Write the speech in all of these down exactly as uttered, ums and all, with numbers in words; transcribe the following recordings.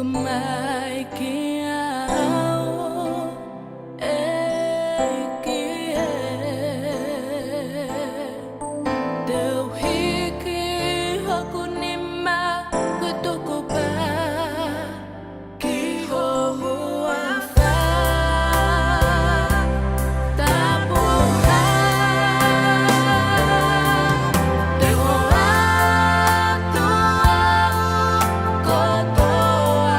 Mai kiate au, ʻEiki ē, te u hiki hoku nima, ʻo tuku pē ki ho huafa. Tapu ā, te u ʻoatu au kotoa.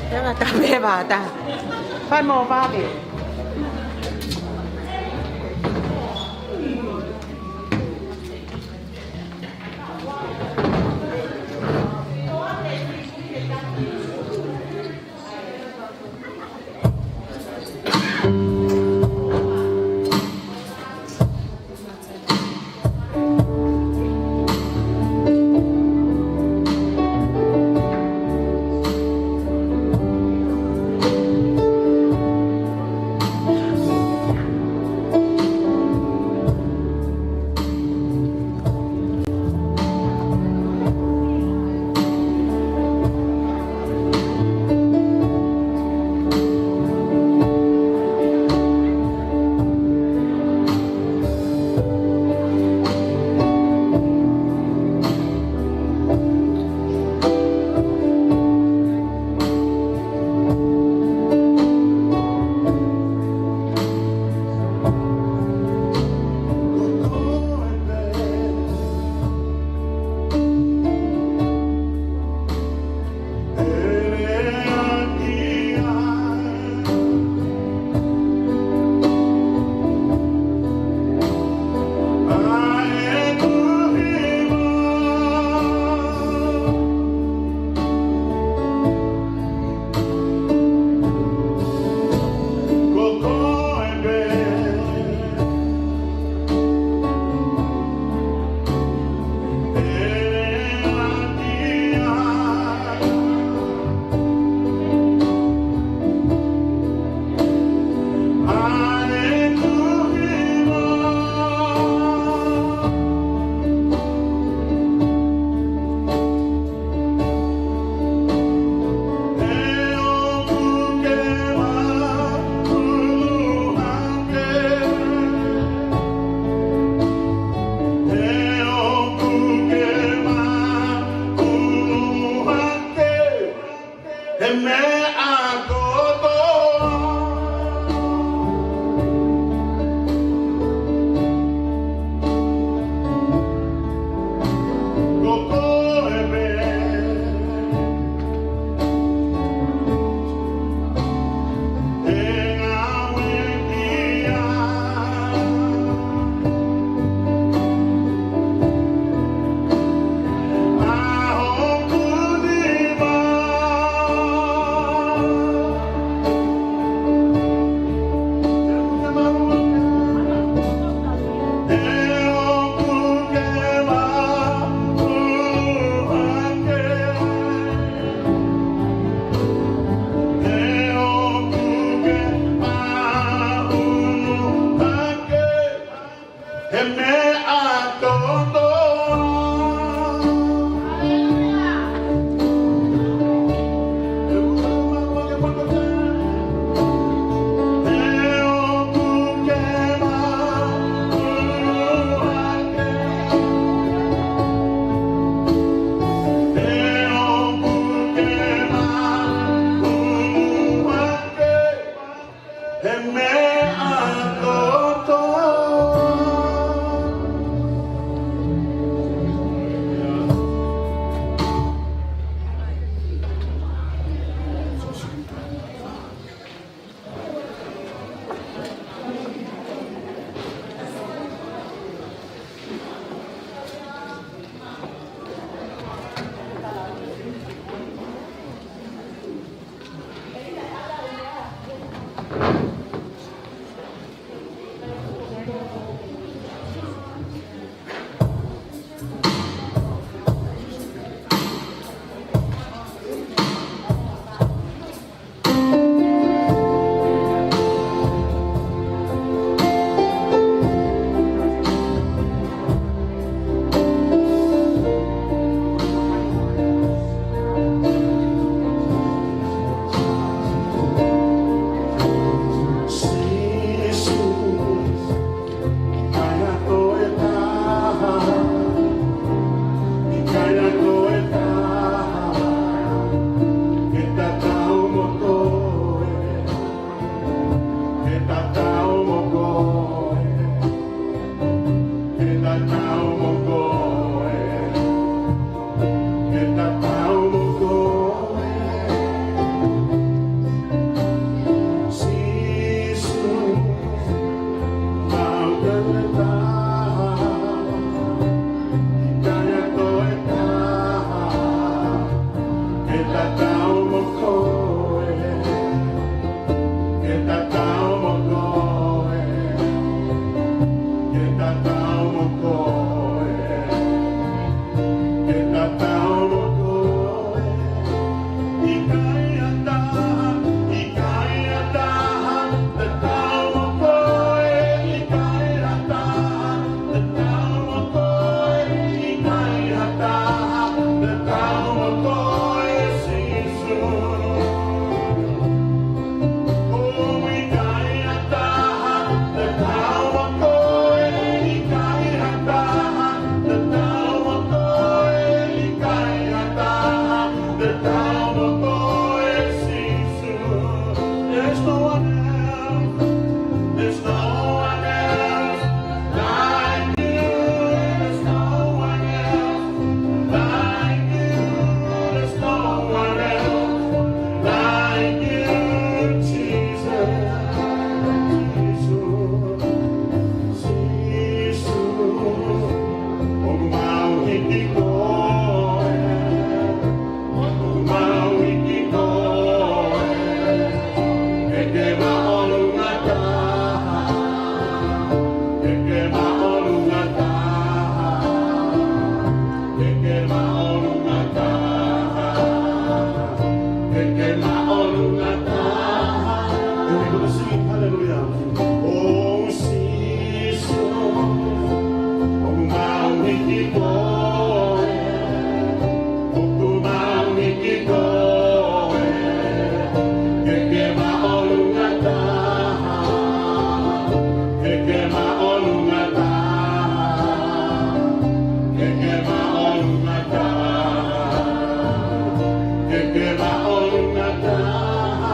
Tala ta me vata. Fai mo vave. There's no one else. There's no one else like you. There's no one else like you. There's no one else like you, Jesus. Jesus, Jesus, ʻoku mau hiki koe. ʻOku mau hiki koe, ke ke māʻolunga taha, ke ke māʻolunga taha, ke ke māʻolunga taha, ke ke māʻolunga taha. Can we do the singing? Hallelujah. Oh, Sīsū, ʻoku mau hiki koe. ʻOku mau hiki koe, ke ke māʻolunga taha, ke ke māʻolunga taha, ke ke māʻolunga taha, ke ke māʻolunga taha.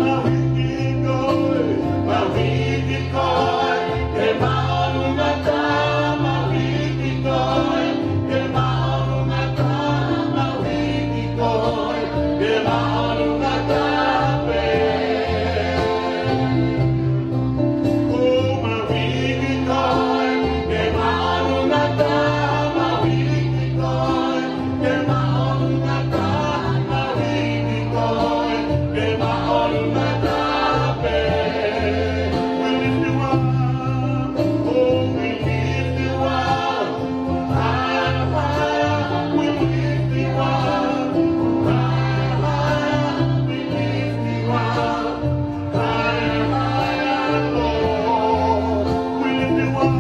Mau hiki koe, mau hiki koe, ke māʻolunga taha, mau hiki koe, ke māʻolunga taha, mau hiki koe, ke māʻolunga taha pē. ʻOku mau hiki koe, ke māʻolunga taha, mau hiki koe, ke māʻolunga taha, mau hiki koe, ke māʻolunga taha pē. We lift you up. Oh, we lift you up. Higher, higher, we lift you up. Higher, higher, we lift you up. Higher, higher, Lord. We lift you up.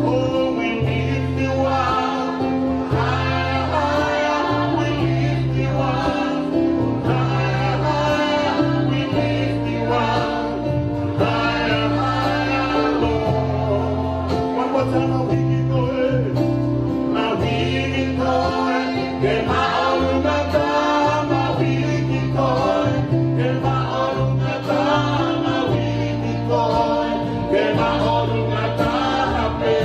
Oh, we lift you up. Higher, higher, we lift you up. Higher, higher, we lift you up. Higher, higher, Lord. One more time, mau hiki koe. Mau hiki koe, ke māʻolunga taha, mau hiki koe, ke māʻolunga taha, mau hiki koe, ke māʻolunga taha pē.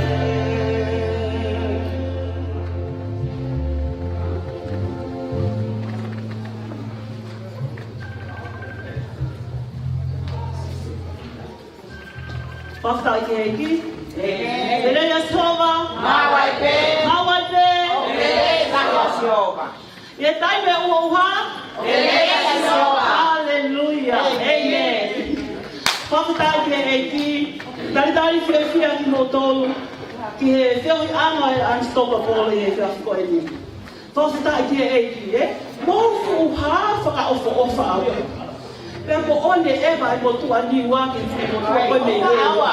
Fakafetaʻi ki he ʻEiki. ʻĒmeni. Lelei ʻa Sihova. Maʻu ai pē. Maʻu ai pē. ʻOku lelei ʻa Sihova. ʻI he taimi ʻo e ʻuha. Lelei ʻa Sihova. Haleluia. ʻĒmeni. ʻĒmeni. Fakafetaʻi ki he ʻEiki. Talitali fiefia kimoutolu ki he feohiʻanga ʻa e Unstoppable ʻi he efiafi ko eni. Fakafetaʻi ki he ʻEiki, ē? Mou fuʻu hā fakaʻofoʻofa au. Pea ko ʻene ʻeva e motuʻa Niua ki he finemotuʻa ko e mei ʻEua.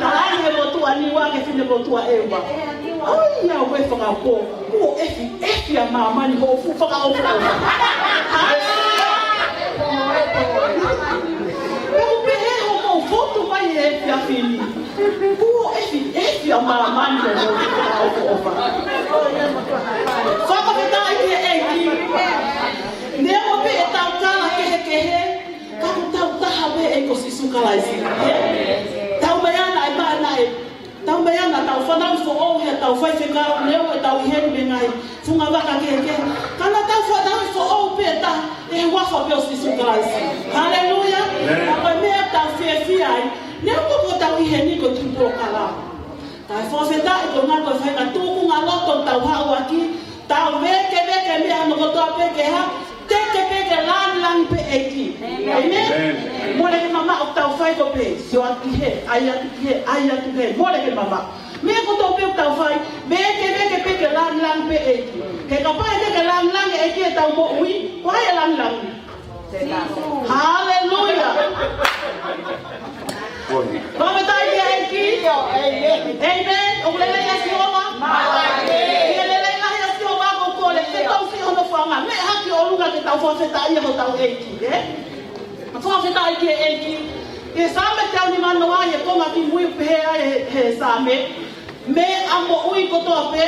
Talaange ʻe he motuʻa Niua ki he finemotuʻa ʻEua, ʻoiauē, fakapō, kuo ʻefiʻefi ʻa māmani hoʻo fuʻu fakaʻofoʻofa. Pea u pehē hoʻomou fotu mai he efiafi ni. Kuo ʻefiʻefi ʻa māmani hoʻomou fakaʻofoʻofa. Fakafetaʻi ki he ʻEiki. Neongo pē ʻetau kala kehekehe, ka ʻoku tau taha pē ʻi he ʻEiki ko Sīsū Kalaisi. Tau meʻa naʻe ma-, naʻe, tau meʻa naʻa tau fanauʻi foʻou he ʻetau faifekau, neongo ʻetau ʻi heni mei he ngaahi fungavaka kehekehe, ka naʻa tau fanauʻi foʻou pē ʻe taha ʻi he huafa pē ʻo Sīsū Kalaisi. Haleluia. ʻĒmeni. Ka ko e meʻa ʻoku tau fiefia ai, neongo kuo tau ʻi heni ko e tuʻu polokalama, kae fakafetaʻi koeʻuhi ko e faʻahinga tūkunga loto ʻoku tau haʻu ʻaki, tau vēkeveke meʻa hono kotoa pē ke hā, teke pē ke langilangi pē ʻEiki. ʻĒmeni. ʻĒmeni. Mole ke mamaʻo ʻoku tau fai ko pē, sio atu ki hē, ʻai atu ki hē, ʻai atu ki hē, mole ke mamaʻo. Meʻa kotoa pē ʻoku tau fai, vēkeveke pē ke langilangi pē ʻEiki. He kapau ʻe ʻikai ke langilangi ʻEiki ʻi heʻetau moʻui, ko hai ʻe langilangi? Haleluia. Fakafetaʻi ki he ʻEiki. ʻĒmeni. ʻOku lelei ʻa Sihova. ʻOku lelei lahi ʻa Sihova, ʻoku Fakafetaʻi ki hotau ʻEiki, ē? Fakafetaʻi ki he ʻEiki. He Saame teau nimanoa, ʻi he konga kimui pehē ai ʻe he, he Saame: Meʻa moʻui kotoa pē,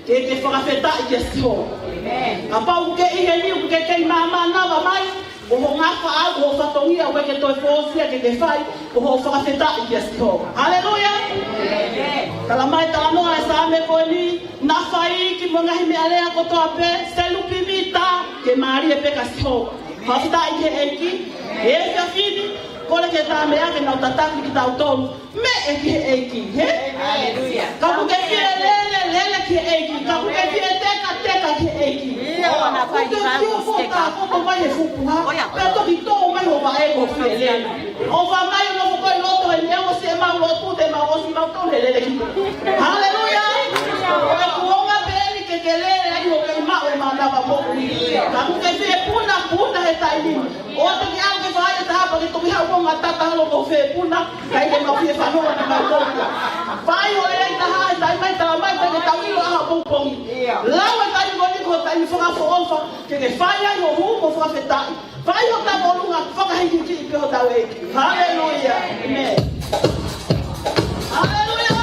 ke ke fakafetaʻi kia Sihova. ʻĒmeni. Kapau ʻoku ke ʻi heni, ʻoku ke kei māmānava mai, ko hoʻo ngafa ʻaʻau, ko hoʻo fatongia ʻoku ʻikai ke toe foosia ke ke fai, ko hoʻo fakafetaʻi kia Sihova. Haleluia! ʻĒmeni. Talamai, talanoa e Saame ko eni, naʻa fai ki mo e ngaahi meʻalea kotoa pē, selupimi, tā, ke mālie pē kia Sihova. Fakafetaʻi ki he ʻEiki. He efiafi ni, kole ki he Tamai ke nau tataki kitautolu. Meʻe ki he ʻEiki, hē? Haleluia. Ka ʻoku ke fie lele, lele ki he ʻEiki. Ka ʻoku ke fie teka, teka ki he ʻEiki. ʻIo. ʻOku ke fie fota, fota mai he fupuha. Pea toki tō mai ho vaʻe ko fie lele. ʻOfa mai ʻo nofo koe ʻi loto he meʻa ʻosi ʻemau lotu, te mau ʻosi mautolu he lele ki. Haleluia. Ko e kuonga pē eni ke ke lele ai ʻo ke maʻu e mānava moʻui. Ka ʻoku ke fie puna, puna he taimi ni. ʻOua te ke ʻalu ke fai e taha pea ke toki haʻu ko e ngata taha lo ko fie puna, ʻikai ke mau fie fanongo ki he mau koka. Fai hoʻo lelei taha he taimi ni, talamai ʻoku ʻikai ke tau ʻilo ʻaho pongipongi. Lau e taimi ko eni ko e taimi fakaʻofoʻofa, ke ke fai ai hoʻo hū mo fakafetaʻi. Fai hotau ʻolunga, fakahīkihikiʻi pē hotau ʻEiki. Haleluia. ʻĒmeni. Haleluia.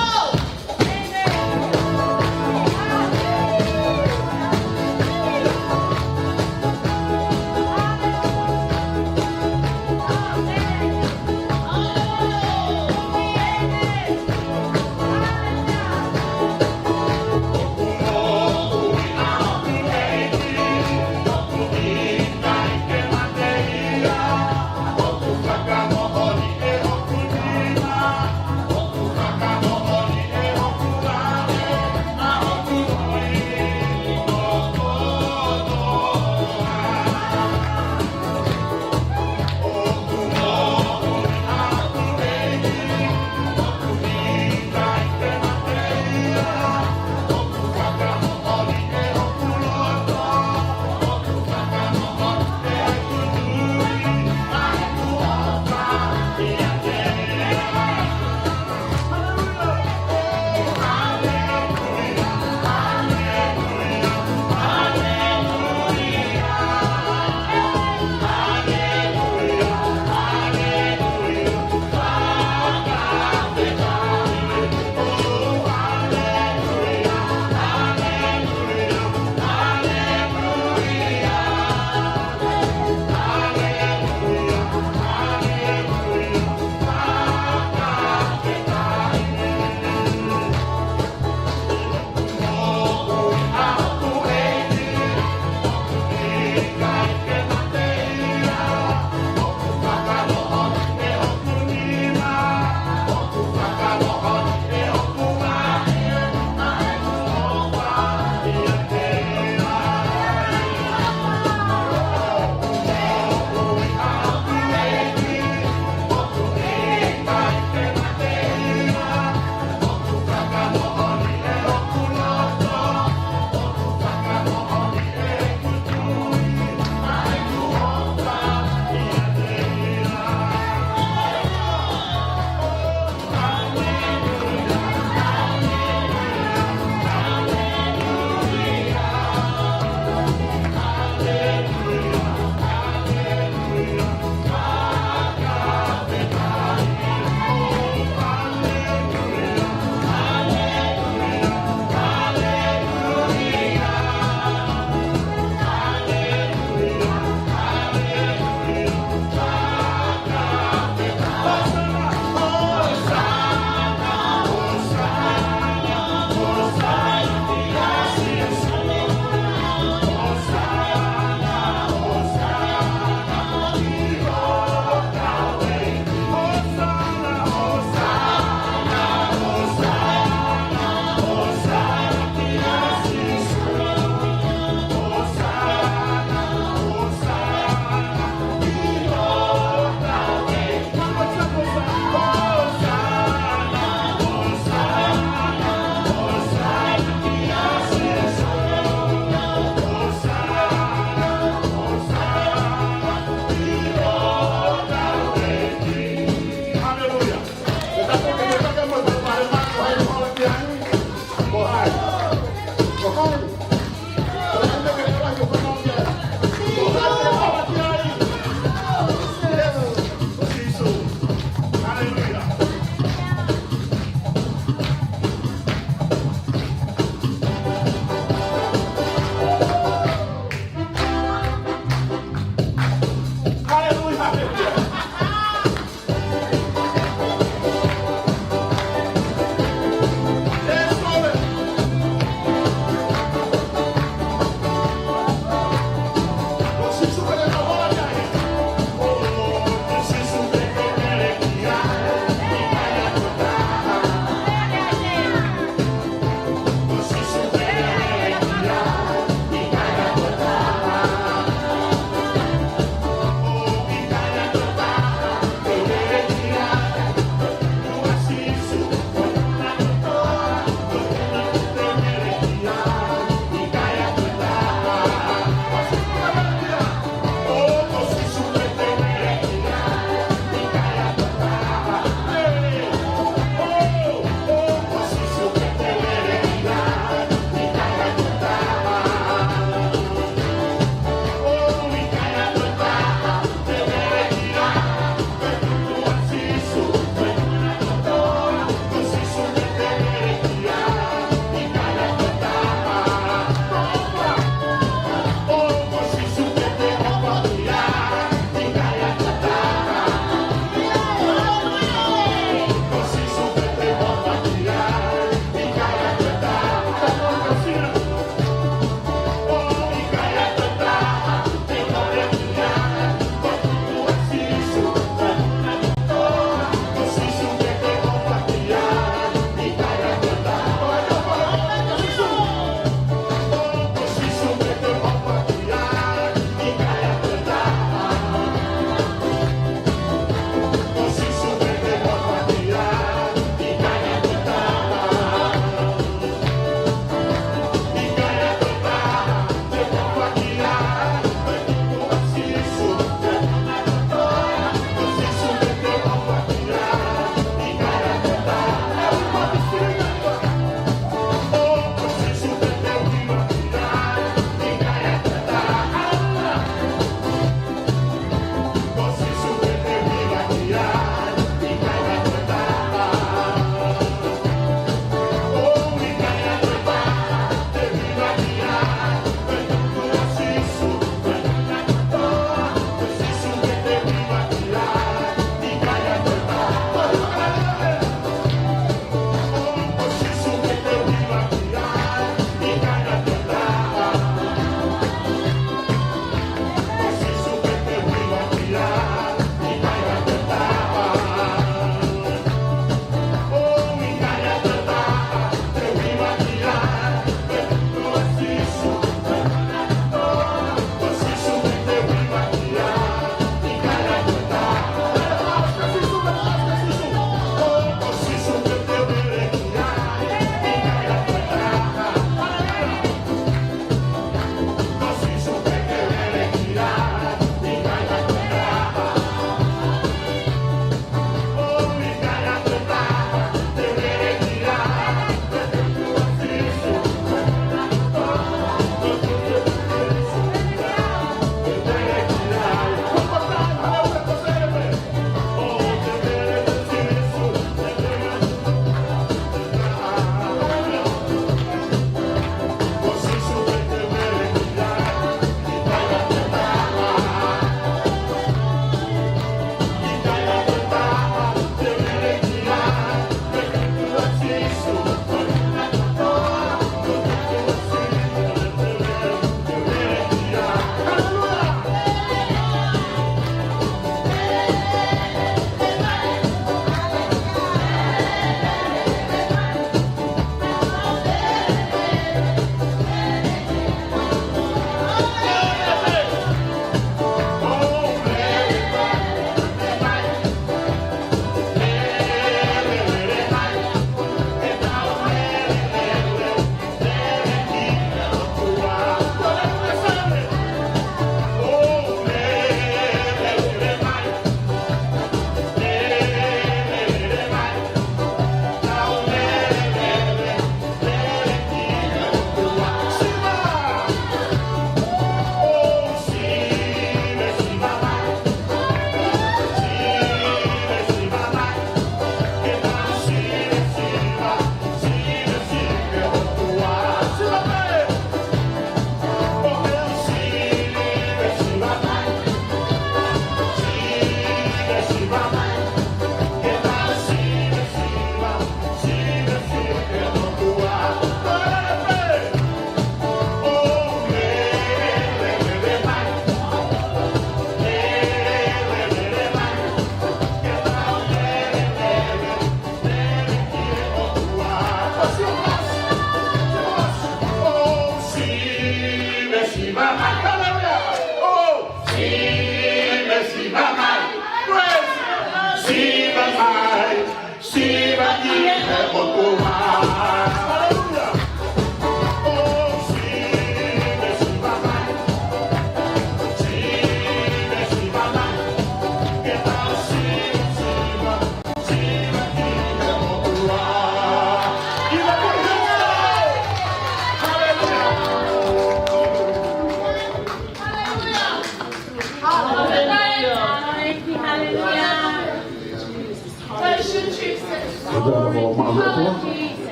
ʻOtua.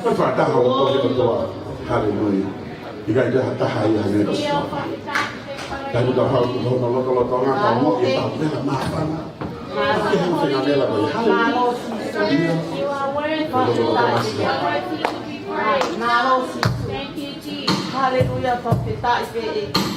Ko e fakataha ʻo e ʻOtua. Haleluia. ʻIkai ke ha taha ia hangē ko e ʻOtua. Taimi ʻoku tau haʻu ki hono lotolotonga, tau ongoʻi ʻe tau vela māfana. Ke hanga ʻe he vela ko ia. Haleluia. Lotolotonga sia. Haleluia, fakafetaʻi pē ʻEiki.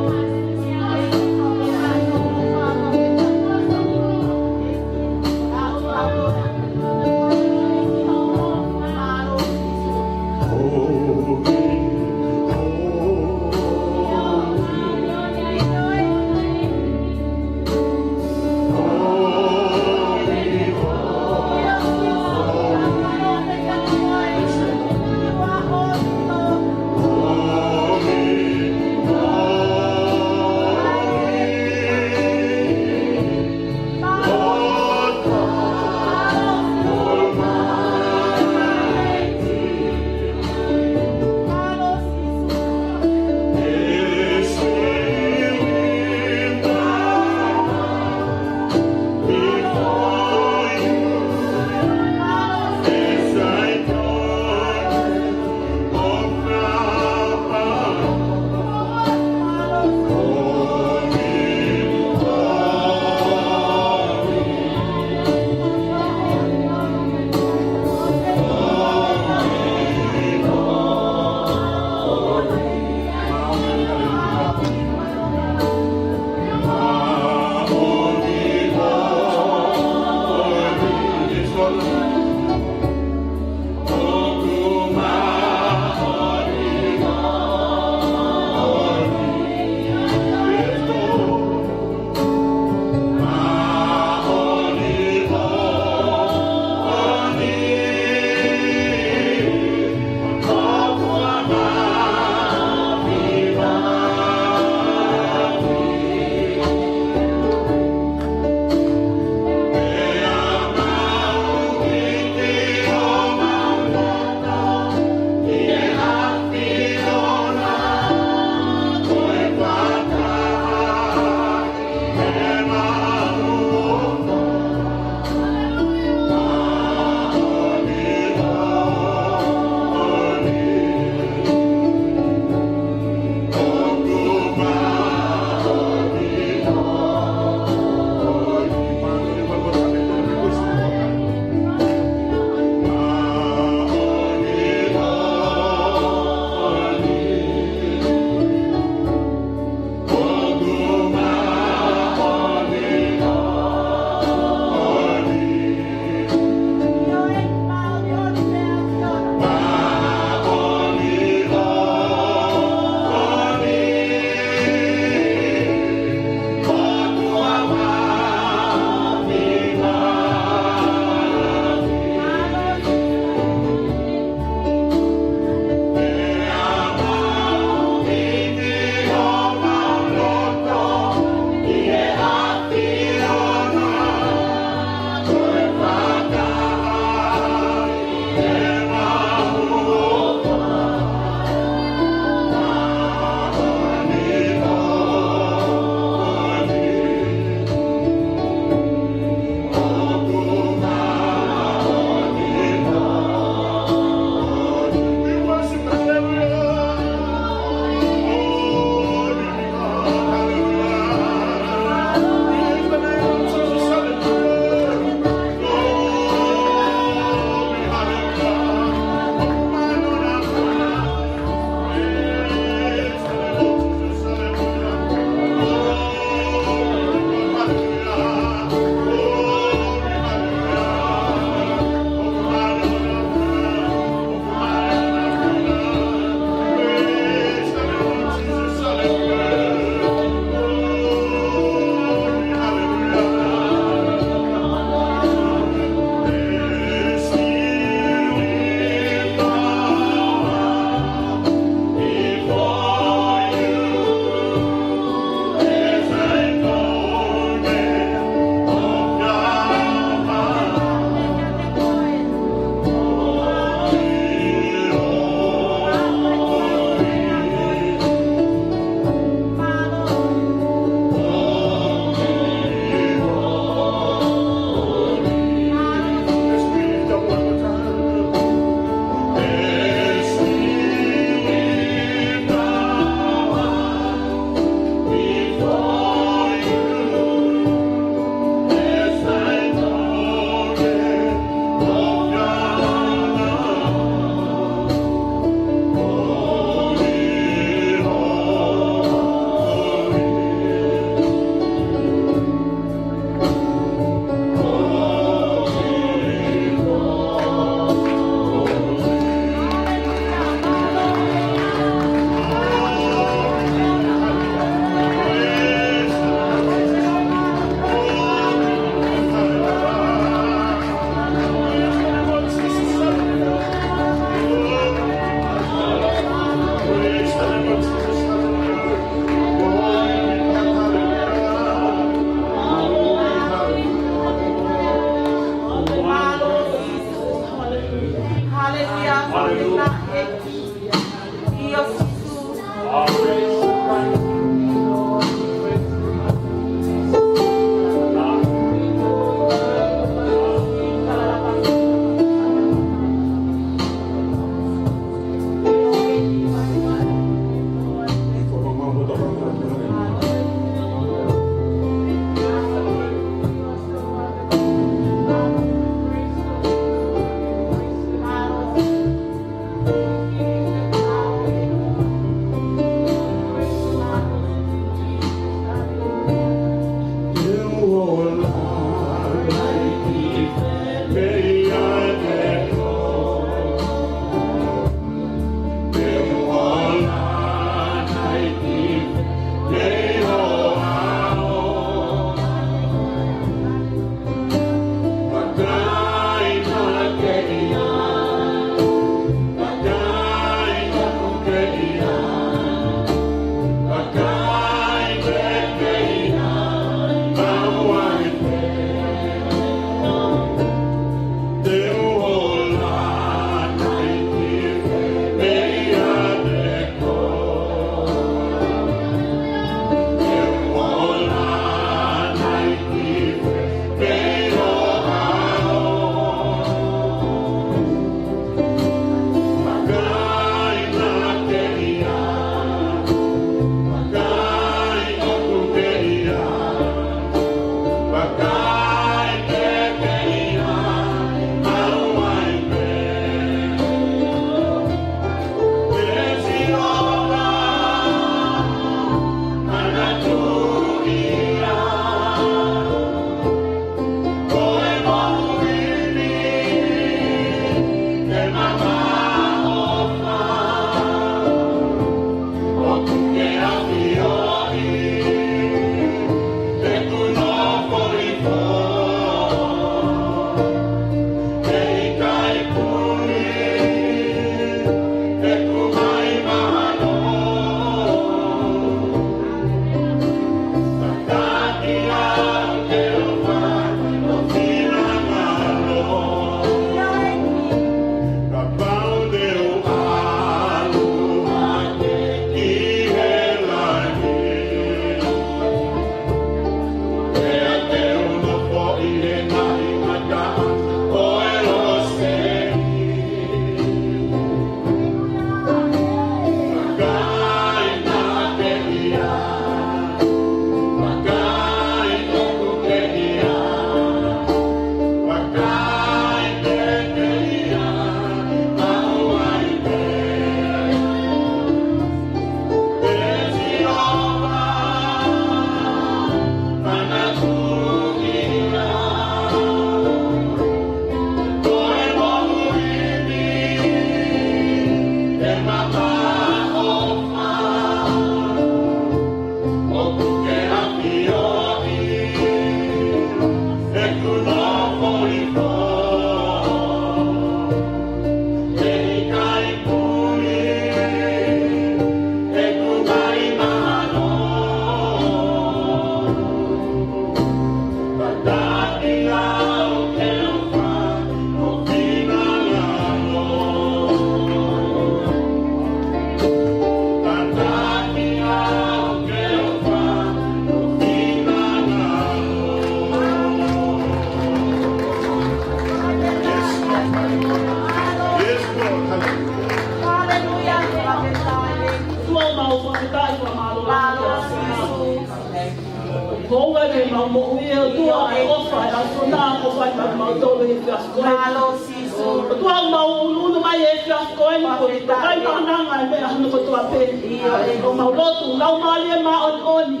Ko e ʻuhinga ke mau moʻui ʻe ʻOtua ʻa e ʻofa ʻa e ʻAfiona ʻoku fai maʻa kimautolu he efiafi ko eni. Mālō Sīsū. ʻOtua mau ʻunuʻunu mai he efiafi ko eni ko e tokai tānanga e meʻa hano kotoa pē. ʻIo. ʻOku mau lotu, Laumālie Māʻoniʻoni.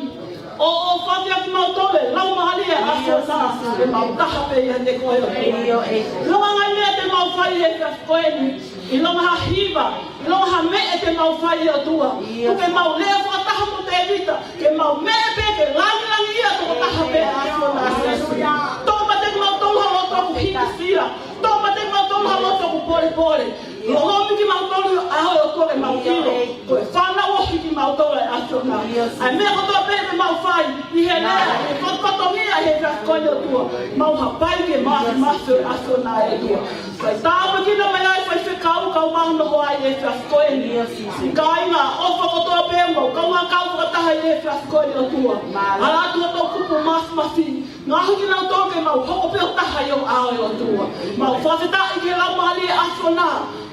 ʻO, ʻo fafia kimautolu, Laumālie ʻa e ʻAfiona, ke mau taha pē ʻiate koe ʻOtua. ʻIo, ʻio. ʻIlonga ngaahi meʻa te mau fai he efiafi ko eni. ʻIlonga ha hiva, ʻilonga ha meʻa te mau fai ʻOtua. ʻIo. Tuku ke mau lea fakataha mo Tēvita, ke mau meʻa pē ke langilangiʻia tokotaha pē ʻa e ʻAfiona. Haleluia. Toʻo meiate kimautolu ha loto ʻoku hīkisia. Toʻo meiate kimautolu ha loto ʻoku polepole. Lolomi kimautolu ʻi ho ʻao ʻOtua ke mau ʻilo. Ko e fānau ohi kimautolu ʻa e ʻAfiona. ʻA e meʻa kotoa pē te mau fai, ʻi he lea, ʻi he fatongia he efiafi ko eni ʻOtua. Mau hapai ke mafimafi ʻa e ʻAfiona ʻe ʻOtua. Fai tāpuekina mai ai faifekau, kau mānoho ai he efiafi ko eni. Siʻi kāinga ʻofa kotoa pē, mau kaungā kau fakataha he efiafi ko eni ʻOtua. Ala atu hoʻo toʻukupu mafimafi. Ngaohi kinautolu ke mau hoko pē ʻo taha ʻi ho ʻao ʻe ʻOtua. Mau fakafetaʻi ki he Laumālie ʻa e ʻAfiona.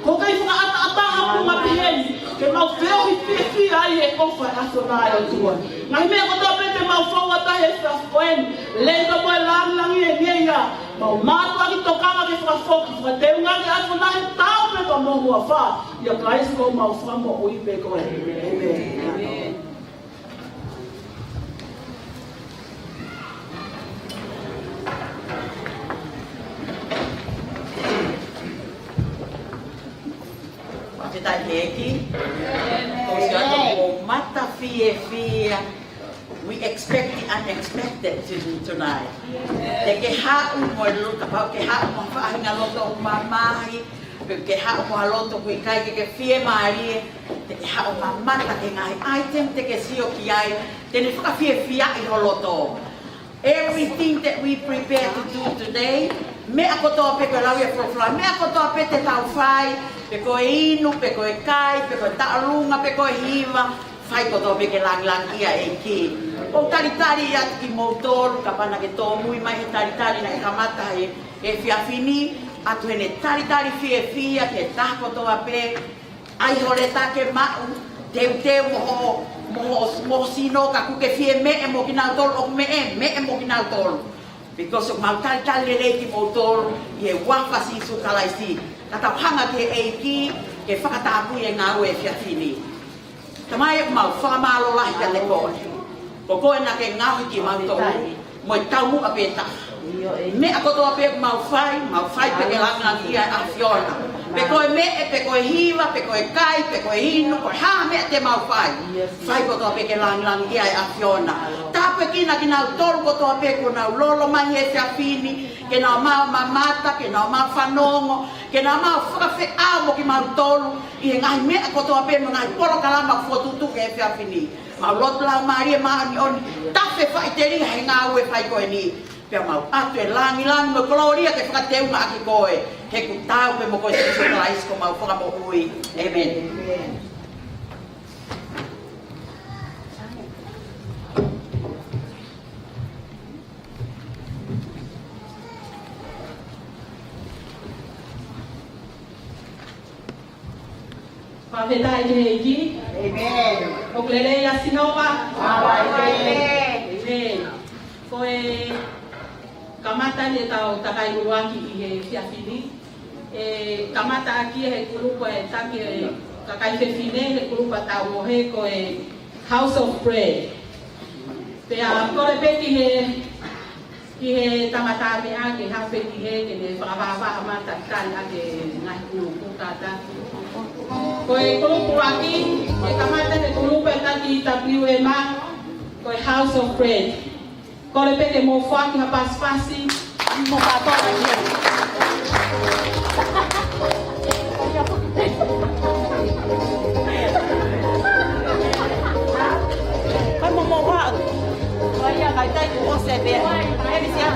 Ko e kei fakaʻataʻatā ha puʻunga pehē ni, ke mau feohi fiefia ai he ʻofa ʻa e ʻAfiona ʻe ʻOtua. Ngaahi meʻa kotoa pē te mau fou atu he efiafi ko eni, lelei ka mo e langilangi ʻe ngeia. Mau mātuʻaki tokanga ke fakafoki, fakateunga ki he ʻAfiona he taʻu pē ka mo e huafa. ʻIa Kalaisi ko homau Fakamoʻui pē ko ē. ʻĒmeni. Fakafetaʻi ki he ʻEiki. Ko e sio atu ko e mata fiefia. We expect the unexpected to, tonight. Te ke haʻu mo e lo-, kapau ke haʻu mo e faʻahinga loto mamahi, pe ke haʻu mo ha loto ʻoku ʻikai ke ke fiemālie, te ke haʻu mamata ki he ngaahi item te ke sio ki ai, te ne fakafiefiaʻi ho loto. Everything that we prepare to do today, meʻa kotoa pē ko e lau ia folofola, meʻa kotoa pē te tau fai, pe ko e inu, pe ko e kai, pe ko e taʻolunga, pe ko e hiva, fai kotoa pē ke langilangiʻia e ʻEiki. ʻOku ou talitali atu kimoutolu, kapau naʻa ke tōmui mai he talitali naʻe kamata he, he efiafi ni, ʻoatu ʻene talitali fiefia ki he taha kotoa pē, ʻai ho leta ke maʻu, teuteu mo ho, mo ho, mo ho sino ka ʻoku ke fie meʻa mo kinautolu ʻoku meʻa, meʻa mo kinautolu. Because ʻoku mau talitali lelei kimoutolu ʻi he huafa ʻo Sīsū Kalaisi. Ka tau hanga ki he ʻEiki ke fakatapui e ngāue he efiafi ni. Tamai, ʻoku mau fakamālō lahi kiate koe. Ko koe naʻa ke ngaohi kimautolu mo e taumuʻa pē taha. Meʻa kotoa pē ʻoku mau fai, mau fai pē ke langilangiʻia e ʻAfiona. Pe ko e meʻa, pe ko e hiva, pe ko e kai, pe ko e inu, ko e hā ha meʻa te mau fai, fai kotoa pē ke langilangiʻia e ʻAfiona. Tāpuekina kinautolu kotoa pē kuo nau lolo mai he efiafi ni, ke nau ō mai ʻo mamata, ke nau ō mai ʻo fanongo, ke nau ō mai ʻo fakafeʻao mo kimautolu ʻi he ngaahi meʻa kotoa pē mo e ngaahi polokalama ʻoku fokotuʻutuʻu he efiafi ni. Mau lotu, Laumālie Māʻoniʻoni, tafe faʻiteliha he ngāue fai ko eni. Pea mau ʻoatu e langilangi mo e kolōlia ke fakateunga ʻaki koe. He ʻoku taau pē mo koe Sīsū Kalaisi ko homau Fakamoʻui. ʻĒmeni. Fakafetaʻi ki he ʻEiki. ʻĒmeni. ʻOku lelei ʻa Sihova. ʻĒmeni. ʻĒmeni. Ko e kamata eni ʻetau takai ʻuluaki ʻi he efiafi ni. ʻE kamata ʻaki ʻe he kulupu ʻe taki ʻe he kakai fefine, he kulupu ʻa Taumohe, ko e House of Prayer. Pea kole pē ki he, ki he tangata meʻa ke haʻu pē ki hē ke ne fakavahavahā mai talitali ʻaki e ngaahi kulupu kātaki. Ko e kulupu ʻuluaki, ʻe kamata ʻe he kulupu ʻe taki W M R, ko e House of Prayer. Kole pē ke mou foaki ha pasipasi, ʻai mo kātoa ki hē. Kai mo mo wa. Wa ia kai tai ku o se pe. Evi sia.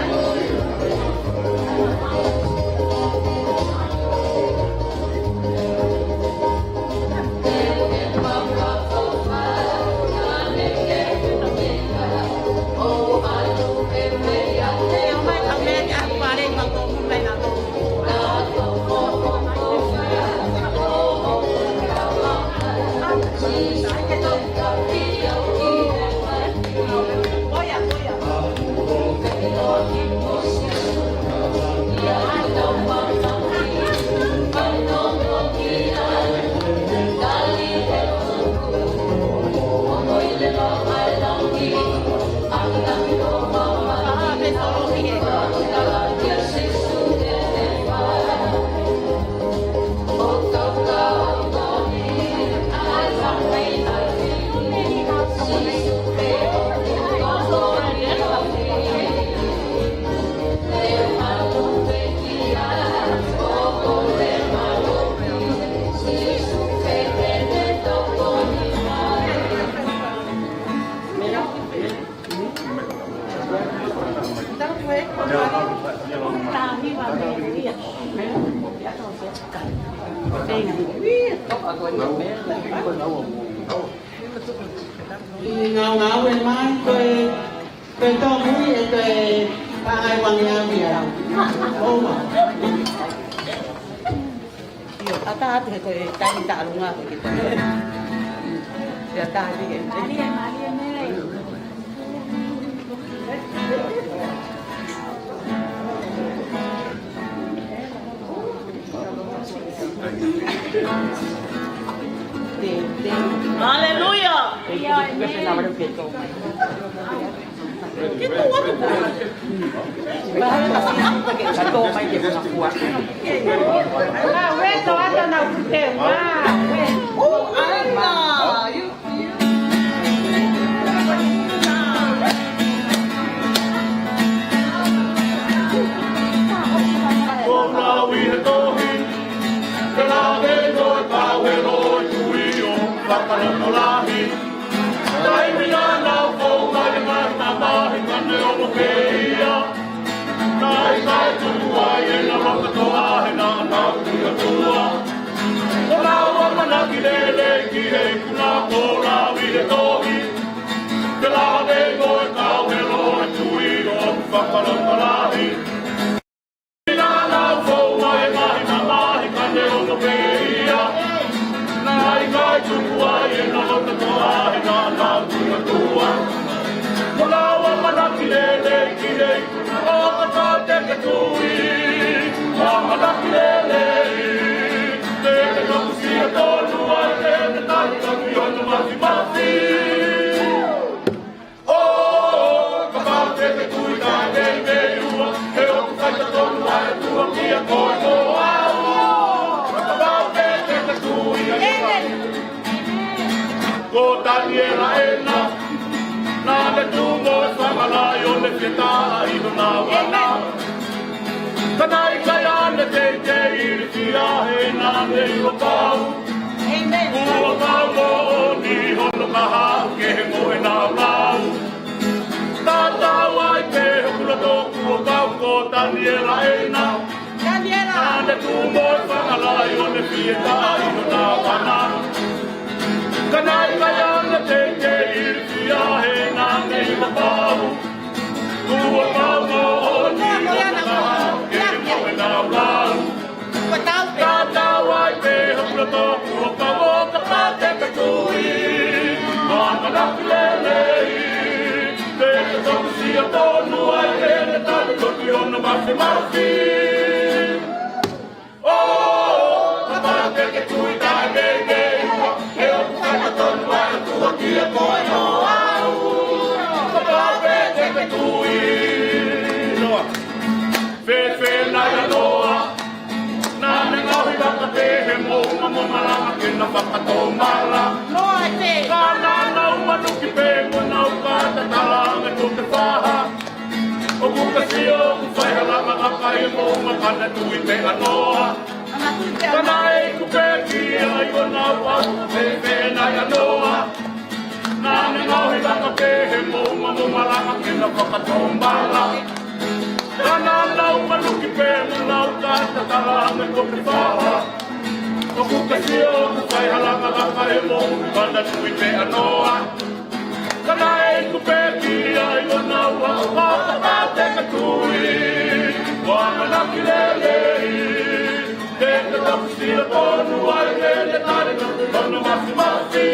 ʻI he ngaunga ʻe mai ko e, ko e tōmui ʻe ko e paʻai wangi au ia. ʻOua. ʻIo, ʻatā atu he ko e taimi taʻalunga ko e kita. ʻIo, ʻatā atu ke. Haleluia. Ko Laui he tohi, ke lave no e kau he lotu ʻi ʻo fakalotolahi. Taimi naʻa nau fou mai e ngaahi mamahi ka ne ongo pē ia. Naʻe ʻikai tuku ai ʻena loto-toʻa he naʻa nau tui ʻOtua. Ko ʻenau ʻamanaki lelei ki he ikuna ko Laui he tohi. Ke lave mo e kau he lotu ʻi ʻo fakalotolahi. Naʻa nau fou mai e ngaahi mamahi ka ne ongo pē ia. Naʻe ʻikai tuku ai ʻena loto-toʻa he naʻa nau tui ʻOtua. Ko ʻenau ʻamanaki lelei ki he ikuna ʻo kapau te ke tui. ʻAmanaki lelei. Te ke toki sio tonu ai ke ne tali toki hono mafimafi. ʻO kapau te ke tui kae kei mei ua, he ʻoku fai totonu ʻa e ʻOtua kia koe mo au. Kapau te ke tui ʻa e Ko Taniela ʻena, naʻa ne tuʻu mo e fanga laione fietaʻa ʻi hona vana. Ka naʻe ʻikai haʻane teitei ilifia he naʻa ne ʻilo pau. Kuo pau moʻoni hono kahaʻu kehe mo ʻena lau. Tatau ai pē hoku loto kuo pau ko Taniela ʻena. Naʻa ne tuʻu mo e fanga laione fietaʻa ʻi hona vana. Ka naʻe ʻikai haʻane teitei ilifia he naʻa ne ʻilo pau. Kuo pau moʻoni hono kahaʻu kehe mo ʻena lau. Tatau ai pē hoku loto kuo pau ʻo kapau te ke tui. ʻAmanaki lelei. Te ke toki sio tonu ai ke ne tali toki hono mafimafi. ʻO kapau te ke tui kae kei mei ua, he ʻoku fai totonu ʻa e ʻOtua kia koe mo au. Kapau pē te ke tui. Noa. Fēfē nai ʻa Noa? Naʻa ne ngaohi vaka pē he moʻunga mo malanga ke na fakatomala. Ka naʻa nau manuki pē mo nau kātatala ange ko e faha. ʻOku ke sio ʻoku fai ha langa kakai he moʻunga ka ne tui pē ʻa Noa. Ka naʻe iku pē ki ai ʻo nau ʻalu, fēfē nai ʻa Noa? Naʻa ne ngaohi vaka pē he moʻunga mo malanga ke na fakatomala. Ka naʻa nau manuki pē mo nau kātatala ange ko e faha. ʻOku ke sio ʻoku fai ha langa kakai he moʻunga ka ne tui pē ʻa Noa. Ka naʻe iku pē ki ai ʻo nau ʻalu, ʻo kapau te ke tui. ʻAmanaki lelei. Te ke toki sio tonu ai ke ne tali toki hono mafimafi.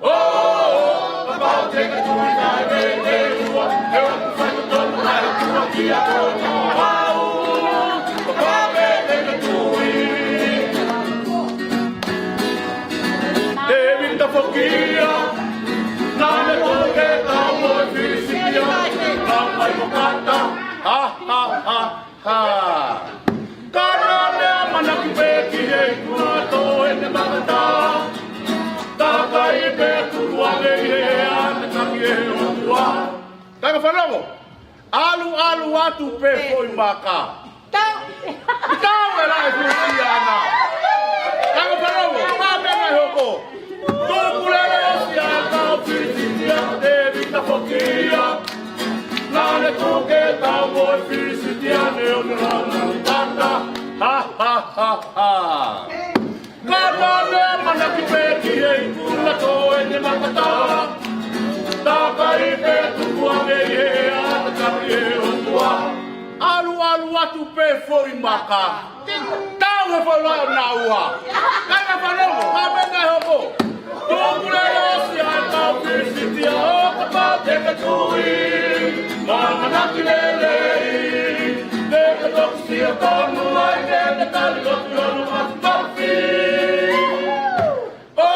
ʻO kapau te ke tui kae kei mei ua, he ʻoku fai totonu ʻa e ʻOtua kia koe mo au. Kapau pē te ke tui. Tēvita foki ia, naʻa ne tō ke tau mo e Filisitia, ka ʻikai mo kata. Ha, ha, ha, ha. Ka naʻa ne ʻamanaki pē ki he ikuna ʻo ʻene makatā. Takai pē tuku ange ʻi he ʻea ne taki ʻe he ʻOtua. Kāinga fanongo, ʻalu, ʻalu atu pē foʻi maka. Tau. Tau e laʻi Filisitia na. Kāinga fanongo, mā mena hoko. Tuku lele ʻo sia ka Filisitia. Ia, naʻa ne tuku ke tau mo e Filisitia ne ʻo ne lana ni tata. Ha, ha, ha, ha. Ka naʻa ne ʻamanaki pē ki he ikuna toʻo ʻene makatala. Takai pē tukuange ʻi he ʻata tapu ʻi he ʻOtua. ʻAlu, ʻalu atu pē foʻi maka. Tau he foʻi lao naua. Kāinga fanongo, ka mena hoko. Tuku leva ʻo ʻosi ʻa e kau Filisitia ʻo kapau te ke tui. Mo ʻamanaki lelei. Te ke toki sio tonu ai, te ke tali lotu ʻi hono matafi. ʻO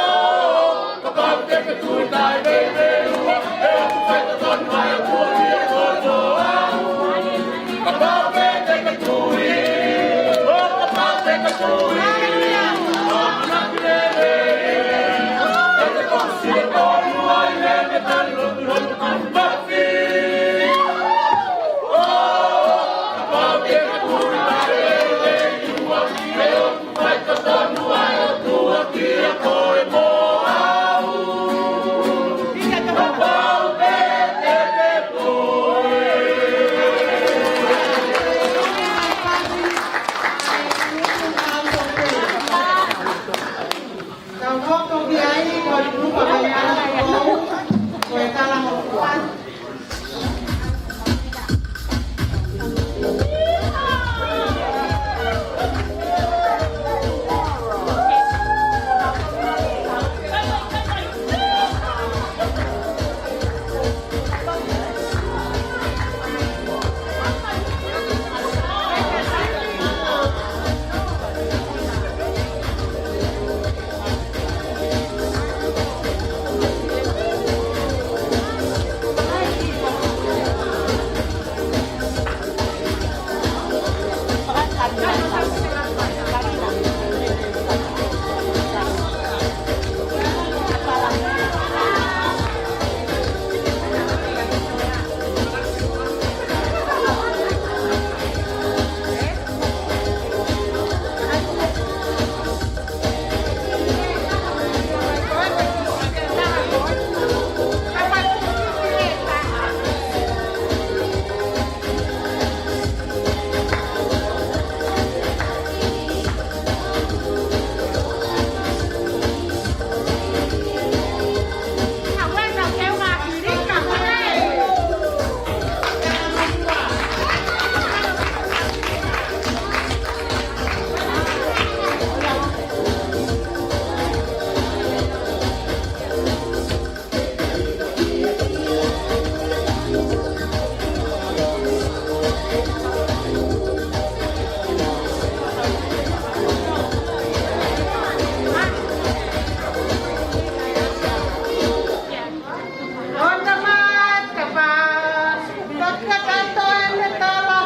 kapau te ke tui taʻe veiveiua, ʻe ʻoku faitotonu ai ʻa e ʻOtua ki he kotoa. Kapau pē te ke tui, ʻo kapau te ke tui, ʻo ʻamanaki lelei, te ke toki sio tonu ai, te ke tali lotu ʻi hono matafi. ʻO kapau te ke tui taʻe veiveiua, ʻe ʻoku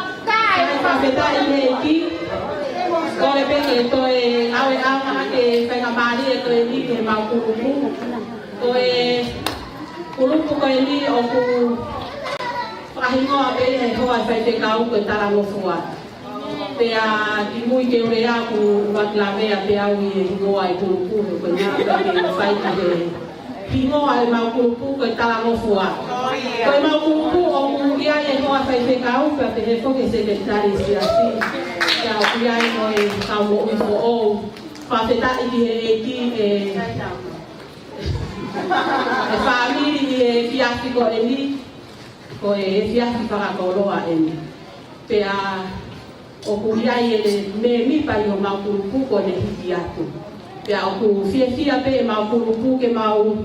Fakafetaʻi ki he ʻEiki. Kole pē ke toe ʻave ʻa e faingamālie ko eni ki heʻemau kulupu. Ko e kulupu ko eni ʻoku fakahingoa pē ʻe he hoa faifekau ko e Talangofua. Pea kimui ke u lea ʻoku ou ʻuluaki lavea pē au ʻi he hingoa ʻo e kulupu, he ko e meʻa pē ke fai ki he hingoa ʻemau kulupu ko e Talangofua. Ko ʻemau kulupu ʻoku ʻi ai e hoa faifekau pea pehē foki e sekelitali siasi. Pea ʻoku ʻi ai mo e kau moʻui foʻou. Fakafetaʻi ki he ʻEiki ʻe, ʻe fāmili ʻi he efiafi ko eni, ko e efiafi fakakoloa eni. Pea ʻoku ʻi ai e mēmipa ʻi homau kulupu kuo ne hiki atu. Pea ʻoku fiefia pē ʻemau kulupu ke mau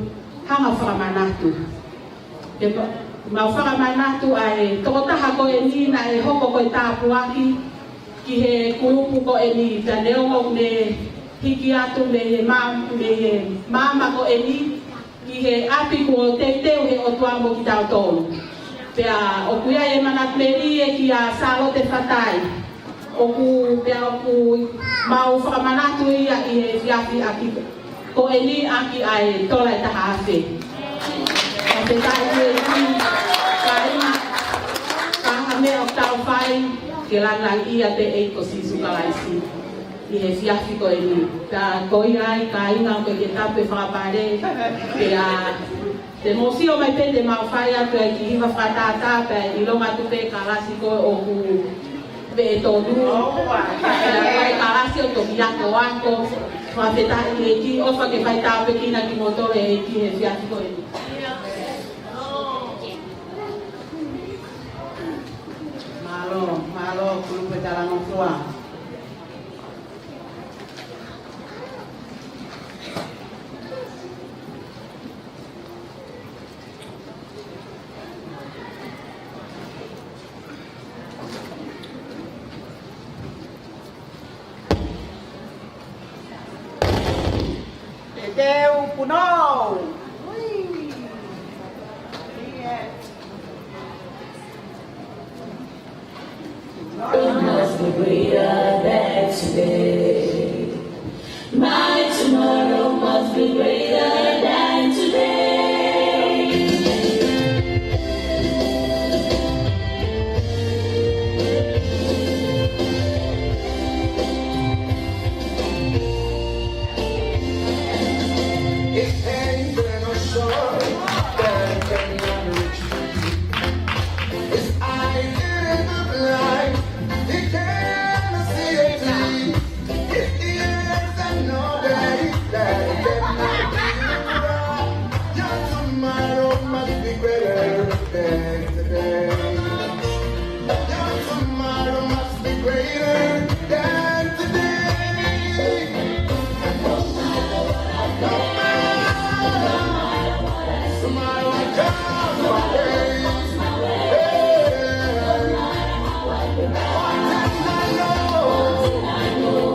hanga fakamanatu. Ke ma-, mau fakamanatu ʻa e tokotaha ko eni naʻe hoko ko e tāpuaki ki he kulupu ko eni, pea neongo ʻoku ne hiki atu mei he ma-, mei he maama ko eni, ki he ʻapi kuo teuteu ʻe he ʻOtua mo kitautolu. Pea ʻoku ʻi ai e manatu melie kia Sālote Fatai. ʻOku, pea ʻoku mau fakamanatu ia ʻi he efiafi ʻaki ko eni ʻaki ʻa e tola ʻe taha afe. Fakafetaʻi ki he ʻEiki, kāinga, ka ko e hā ha meʻa ʻoku tau fai, ke langilangiʻia pē ʻEiki ko Sīsū Kalaisi. ʻI he efiafi ko eni. Ka ko ia ai, kāinga, ʻoku ʻikai ke tapu e fakapale, pea Te mou sio mai pē te mau fai atu e kiʻi hiva fakatātā pē ʻilonga atu pē kalasi ko ē ʻoku pē tonu. Pea ko e kalasi ʻoku toki akoako. Fakafetaʻi ki he ʻEiki, ʻofa ke fai tāpuekina kimoutolu ʻe he ʻEiki he efiafi ko eni. Mālō, mālō, kulupu e talangofua. Te teu punou. Tomorrow must be greater than today. My tomorrow must be greater than today. It's painful and I'm sorry that I cannot reach you. It's I in the blind, he cannot see a thing. It's years and no days that I cannot be right. Your tomorrow must be greater than today. Your tomorrow must be greater than today. No matter what, tomorrow comes my way. Yeah. One thing I know.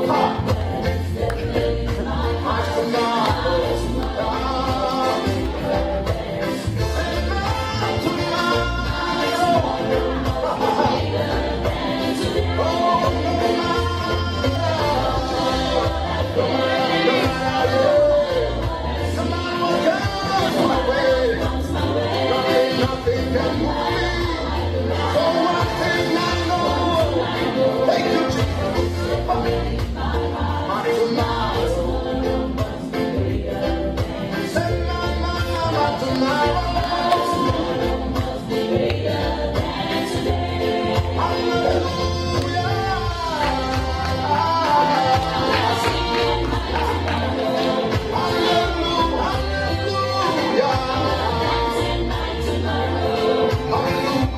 Ha. My tomorrow.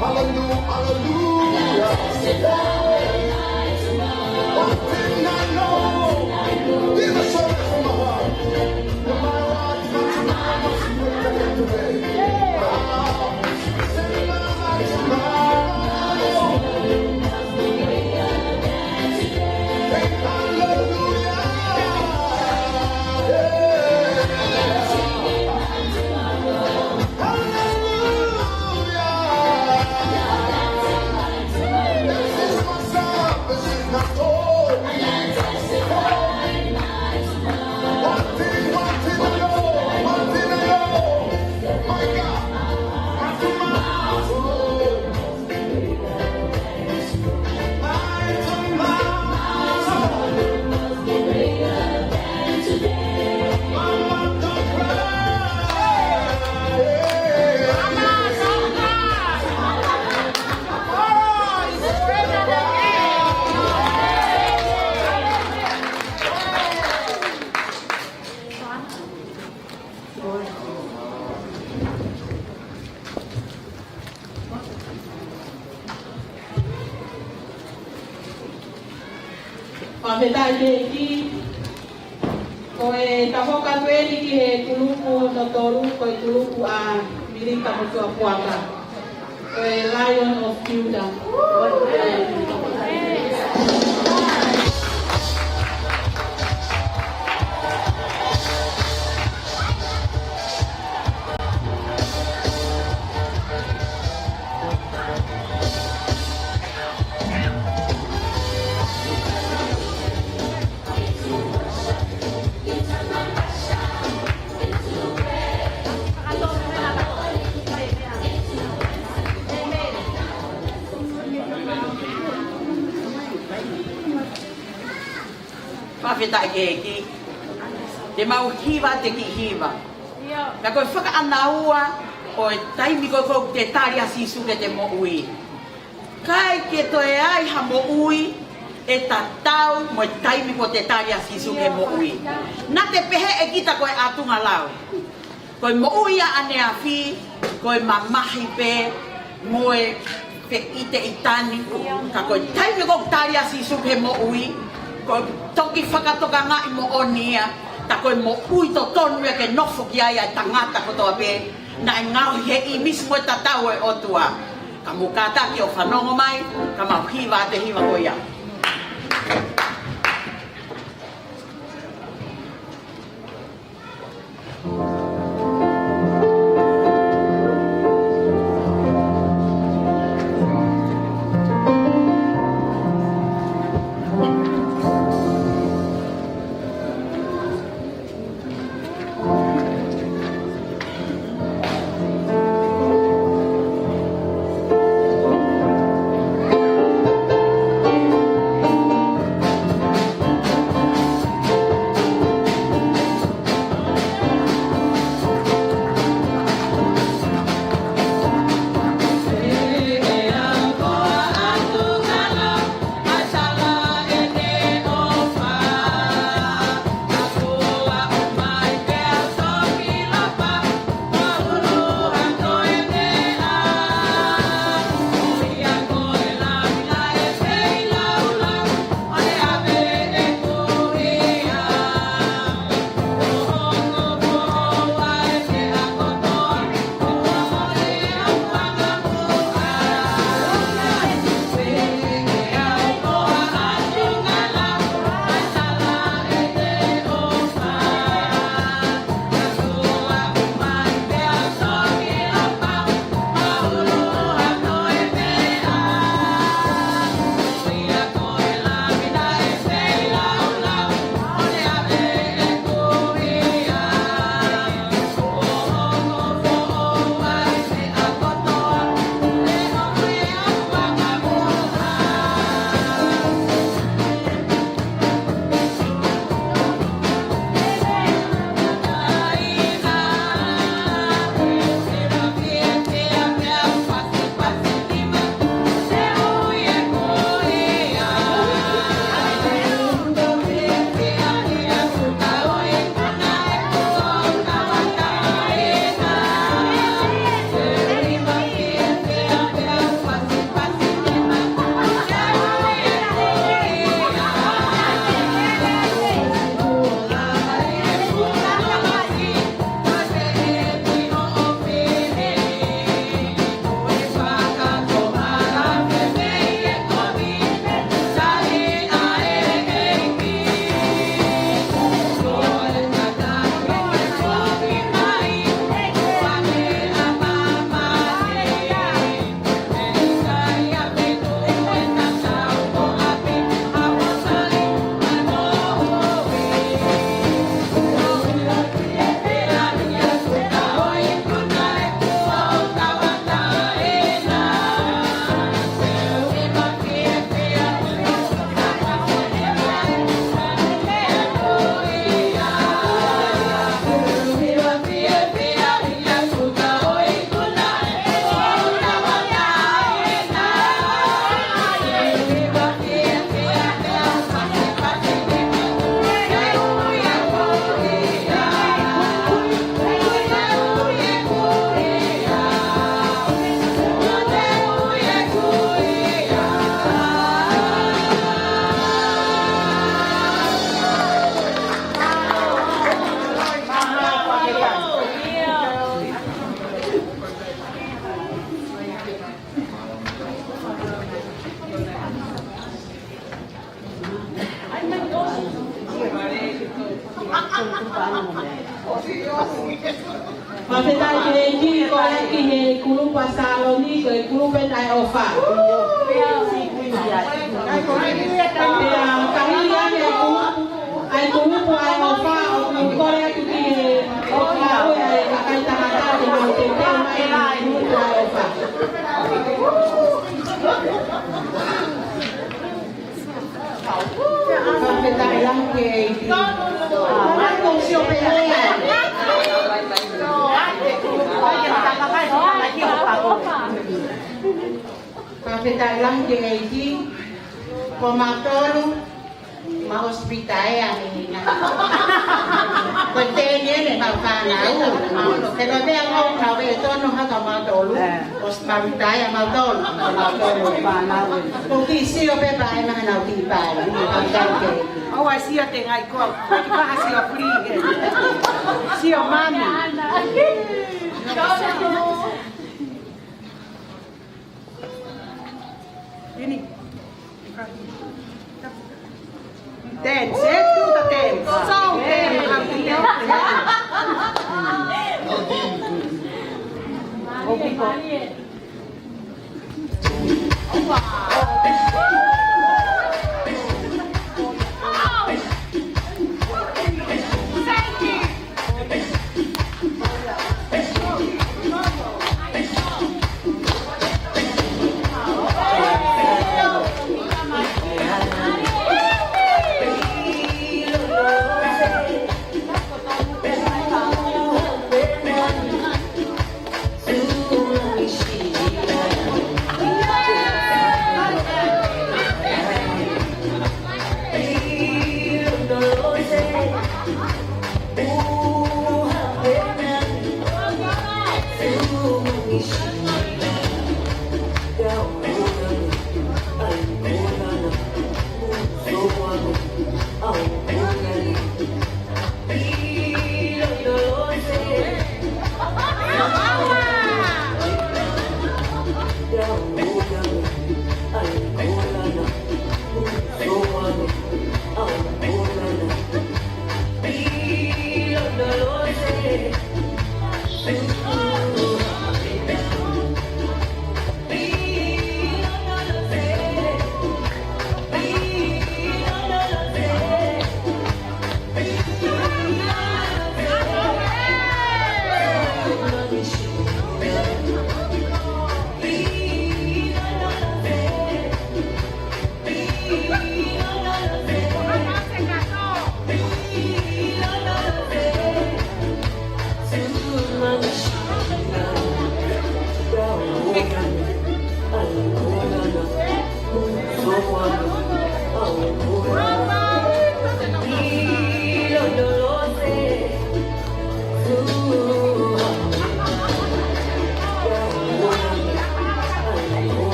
Hallelujah, hallelujah, hallelujah. One thing I know, this is a song from my heart. No matter what, no matter what, Fakafetaʻi ki he ʻEiki. Ko e tafoka ko eni ki he kulupu hono tolu, ko e kulupu ʻa Milita Motuʻapuaka. Ko e Lion of Judah. Fakafetaʻi ki he ʻEiki. Te mau hiva atu e kiʻi hiva. Ka ko e fakaʻānaua ʻo e taimi ko ē ʻoku te tali ai ʻa Sīsū ki heʻete moʻui. ʻIkai ke toe ʻi ai ha moʻui ʻe tatau mo e taimi ko ē ʻoku te tali ai ʻa Sīsū ki he moʻui. Naʻa te pehē ʻe kita ko e ʻatunga lau. Ko e moʻui ʻaneafi, ko e mamahi pē, mo e feʻiteʻitani, ka ko e taimi ko ē ʻoku tali ai ʻa Sīsū ki he moʻui, ko e toki fakatokangaʻi moʻoni ia, tā ko e moʻui totonu ia ke nofo ki ai ʻa e tangata kotoa pē, naʻe ngaohi he ʻīmisi mo e tatau ʻo e ʻOtua. Ka mou kātaki ʻo fanongo mai, ka mau hiva atu e hiva ko ia. Fakafetaʻi ki he ʻEiki, ko e ki he kulupu ʻa Saloni, ko e kulupu naʻe ʻofa. Pea ka hili ange ʻa e kulupu, ʻa e kulupu ʻa e ʻofa, ʻoku kole atu ki he ʻofa ʻo e kakai tangata ke nau teuteu mai ʻa e kulupu ʻa e ʻofa. Fakafetaʻi lahi ki he ʻEiki. Marco, sio pē ʻoe. Pea tau lau ki he ʻEiki, ko mautolu, ma ʻosi pita ea ni na. Ko e tēniti ʻene mau fānau. He ko e meʻa ʻoku mau ʻe tonu haka mautolu. ʻOsi mau pita ea mautolu. Ko mautolu fānau. Ko e kiʻi sio pē pea ʻe maha nau kiʻi pale. Mau tau ke. ʻOua sio te ngai ko. Ko e kiʻi paha sio puli ke. Sio mami. Ini. Dance, eh? Do the dance. So, dance.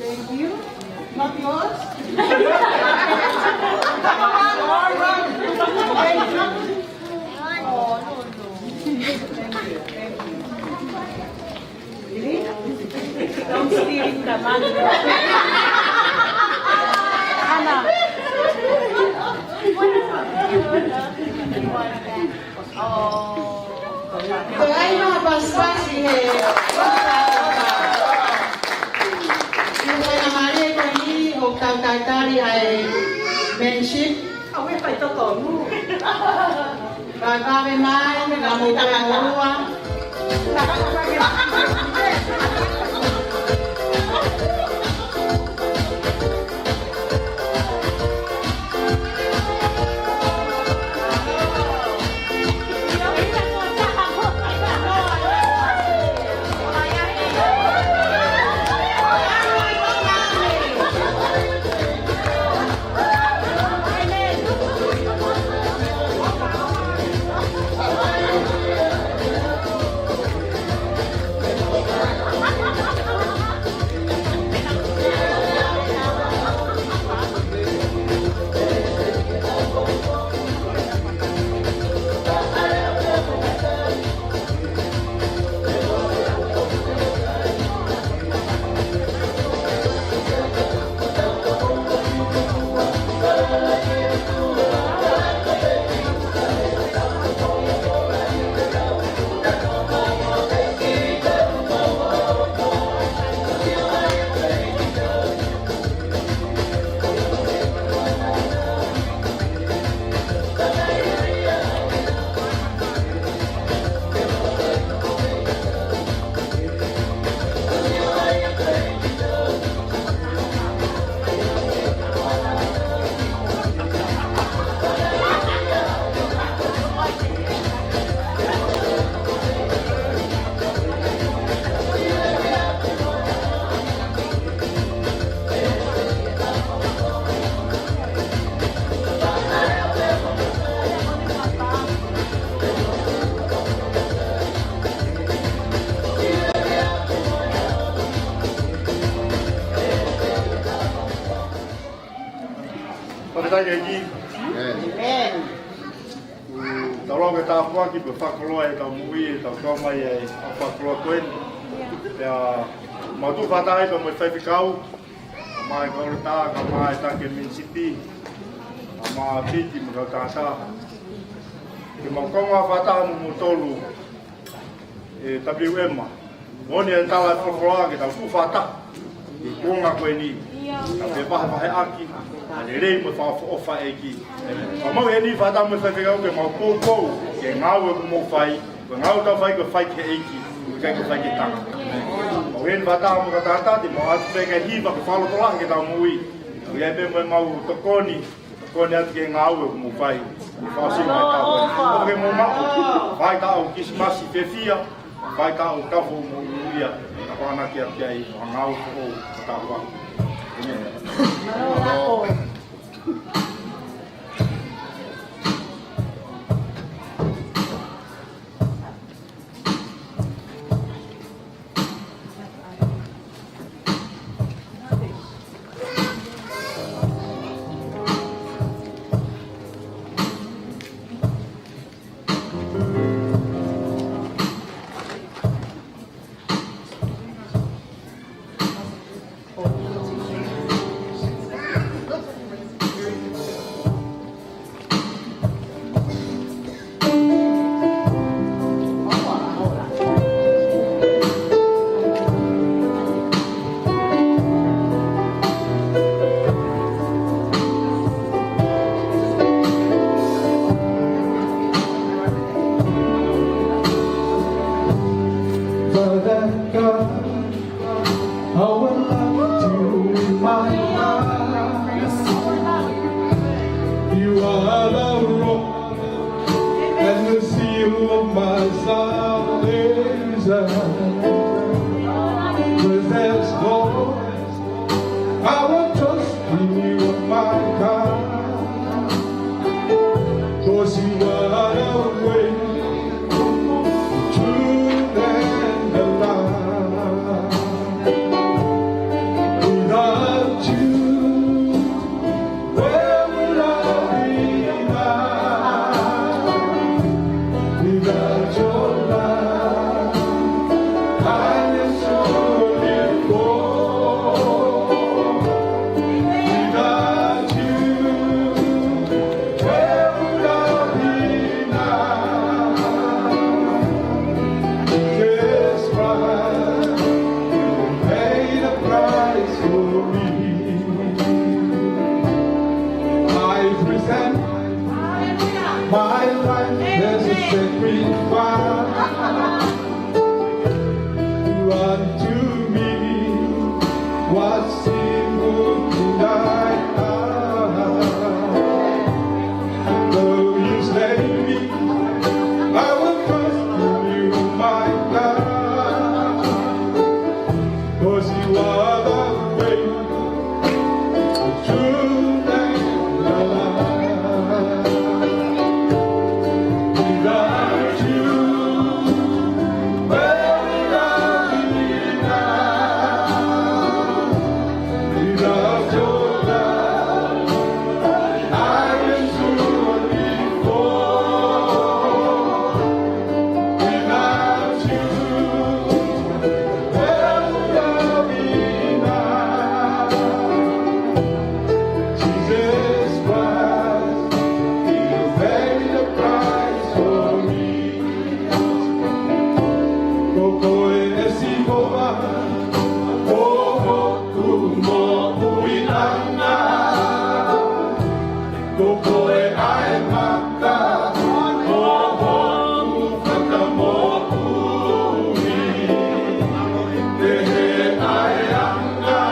Thank you. Not yours? Thank you. Oh, no, no. Thank you. Thank you. Really? Don't steal the money. Ana. Ko e ʻai ha pasipasi he. Ko e ʻai ko eni ʻoku tau talitali ʻa e membership. Ka ʻoku ʻikai totonu. Ka ka me mai, ka mo tau ua. ʻĒmeni. ʻĒmeni. Tau lau ke tāpuaki pea fakakoloa ʻetau moʻui, ʻetau kau mai ʻa e fakakoloa ko eni. Pea mau tuʻu fakataha ai pea mo e faifekau, kae ʻumaʻā e kau ʻoletā, kae ʻumaʻā e taki minisitī, kae ʻumaʻā Piti mo e kau tangata. Ke mau konga fakataha mo moutolu, ʻe W M. Moʻoni e tala e folofola ke tau tuʻu fakataha ʻi he kuonga ko eni. Tau fevahevaheʻaki ʻa e lelei mo e fakaʻofoʻofa ʻa e ʻEiki. Pea mau ʻi heni fakataha mo e faifekau ke mau poupou ki he ngāue ʻoku mou fai. Ko e ngāue ʻoku tau fai ko e fai ki he ʻEiki, ʻikai ko e fai ki he tangata. Mau ʻi heni fakataha mo e kau tangata, te mau ʻoatu pē ke hiva ke fakalotolahi ke tau moʻui. ʻOku ʻi ai pē mo ʻemau tokoni, tokoni atu ki he ngāue ʻoku mou fai. Fakaʻosi mai tau. ʻOku ke mou maʻu. Fai tau Kilisimasi fiefia. Fai tau tau foʻou moʻui ia. Ka panaki atu ki ai, ʻa e ngāue foʻou, tau fai. ʻĒmeni. Father God, I would love to remind us, you are the rock and the seal of my salvation. Possess, Lord, I will trust in you, my God. 'Cause you are the way, truth, and the life. Without you, where would I be now? Without your love, I am surely lost. Without you, where would I be now? Jesus Christ, you paid the price for me. I present my life as a sacrifice. Unto me was sin in thy heart. Though you slay me, I will trust in you, my God. 'Cause you are the way, the truth, and the life. Without you, where would I be now? Without your love, I am surely lost. Without you, where would I be now? Jesus Christ, you paid the price for me. Ko koe ʻe Sihova, ko hoku moʻuiʻanga. Ko koe ʻa e maka, ko hoku fakamoʻui. Pehē ʻa e anga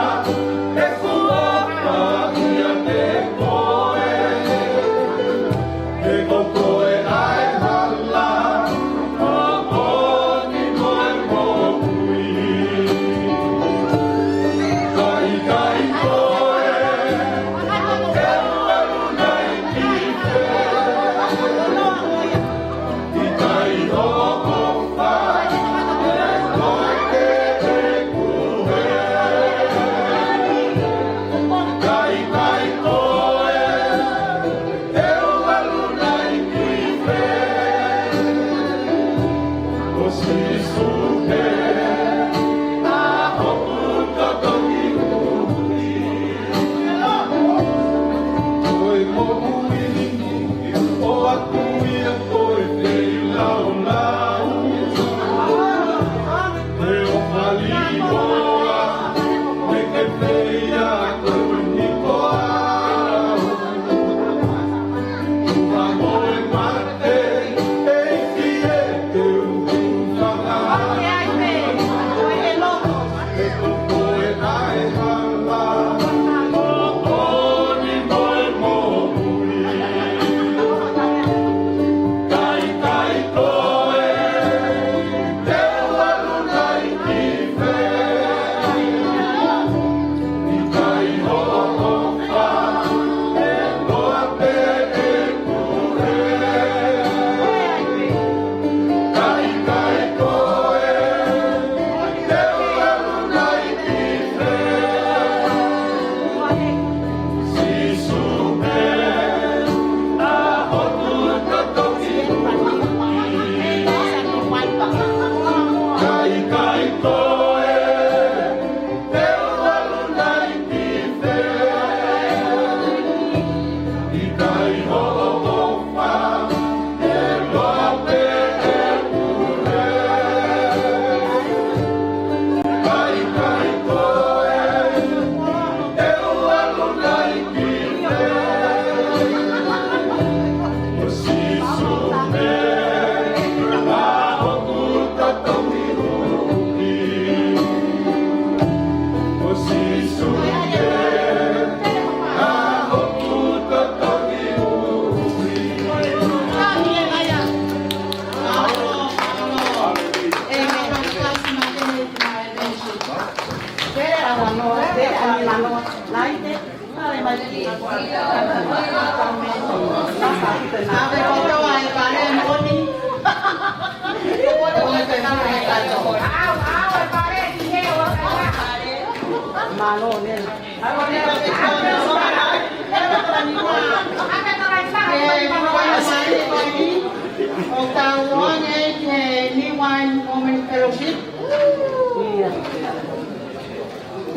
ʻeku ʻofa ʻiate koe. He ko koe ʻa e hala, ko koe ni mo e moʻui. Ka ʻikai koe, ʻe ʻalu nai ki fē?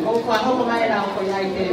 ʻOku ʻaho mai lau ko ia i te.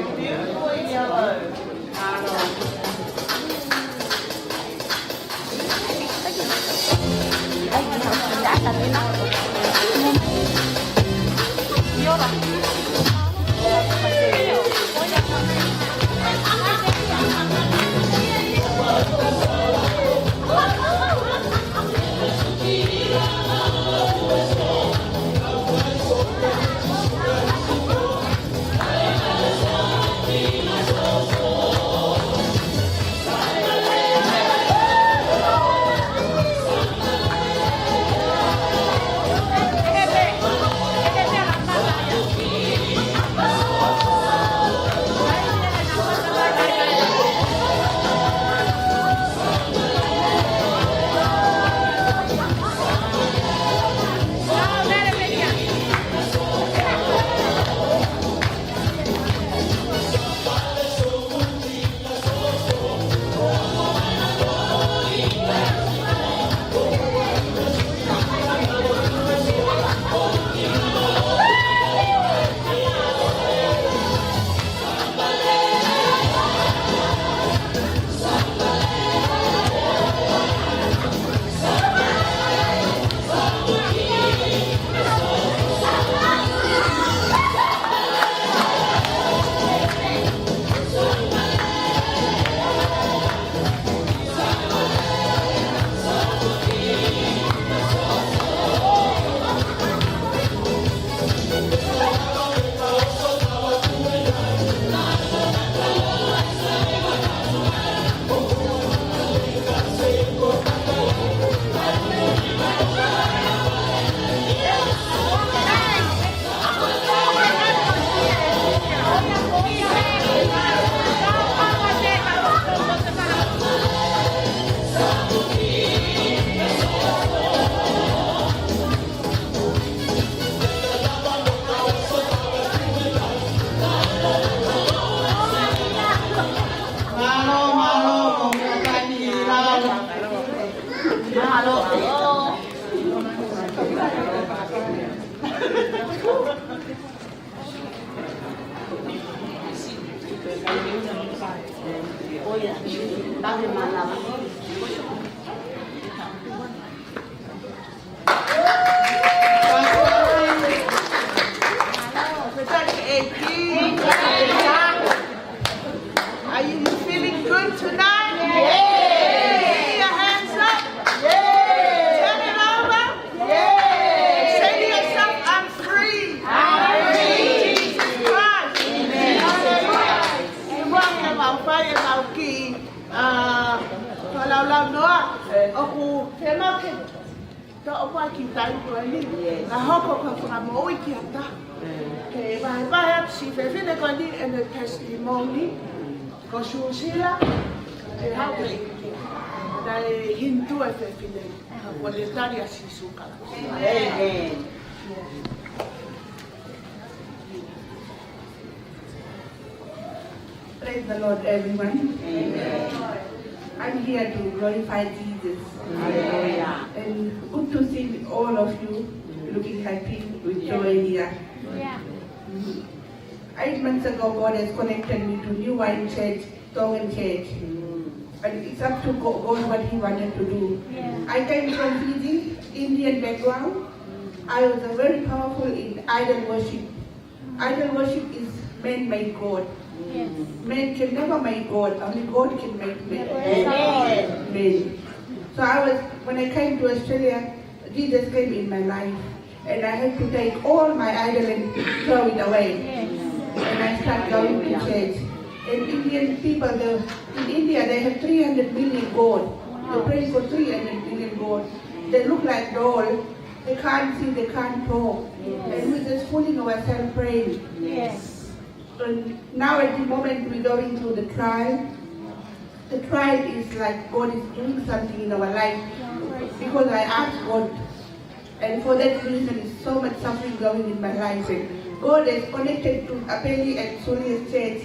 Are you feeling good tonight? Yeah. Put your hands up. Yeah. Turn it over. Yeah. Say to yourself, "I'm free." I'm free. Jesus Christ. Jesus Christ. You're welcome, our fire, our key. Uh, kalau lau noa, aku tema ke. Toʻo pē ki taimi ko eni. Yes. Naʻe hoko ko e fakamoʻui ki ha taha. Mm. Ke vahevahe atu siʻi fefine ko eni ʻene testimony. Ko Susila, ʻe hau ke. Naʻe hīnitū e fefine. Ko e tali ʻa Sīsū Kalaisi. Amen. Praise the Lord, everyone. Amen. I'm here to glorify Jesus. Hallelujah. And good to see all of you looking happy with joy here. Yeah. Mm. Eight months ago, God has connected me to New Wine Church, Tongan Church. Mm. And it's up to God, God what He wanted to do. Yeah. I came from Fiji, Indian background. I was a very powerful in idol worship. Idol worship is man-made God. Yes. Man can never make God. Only God can make man. Amen. Man. So I was, when I came to Australia, Jesus came in my life. And I had to take all my idol and throw it away. Yes. And I start going to church. And Indian people, they, in India, they have three hundred million God. They pray for three hundred million God. They look like doll. They can't see, they can't talk. Yes. And we're just fooling ourselves praying. Yes. And now at the moment we're going through the trial. The trial is like God is doing something in our life. Because I asked God, and for that reason is so much suffering going in my life. And God is connected to Apeli and Sulia's church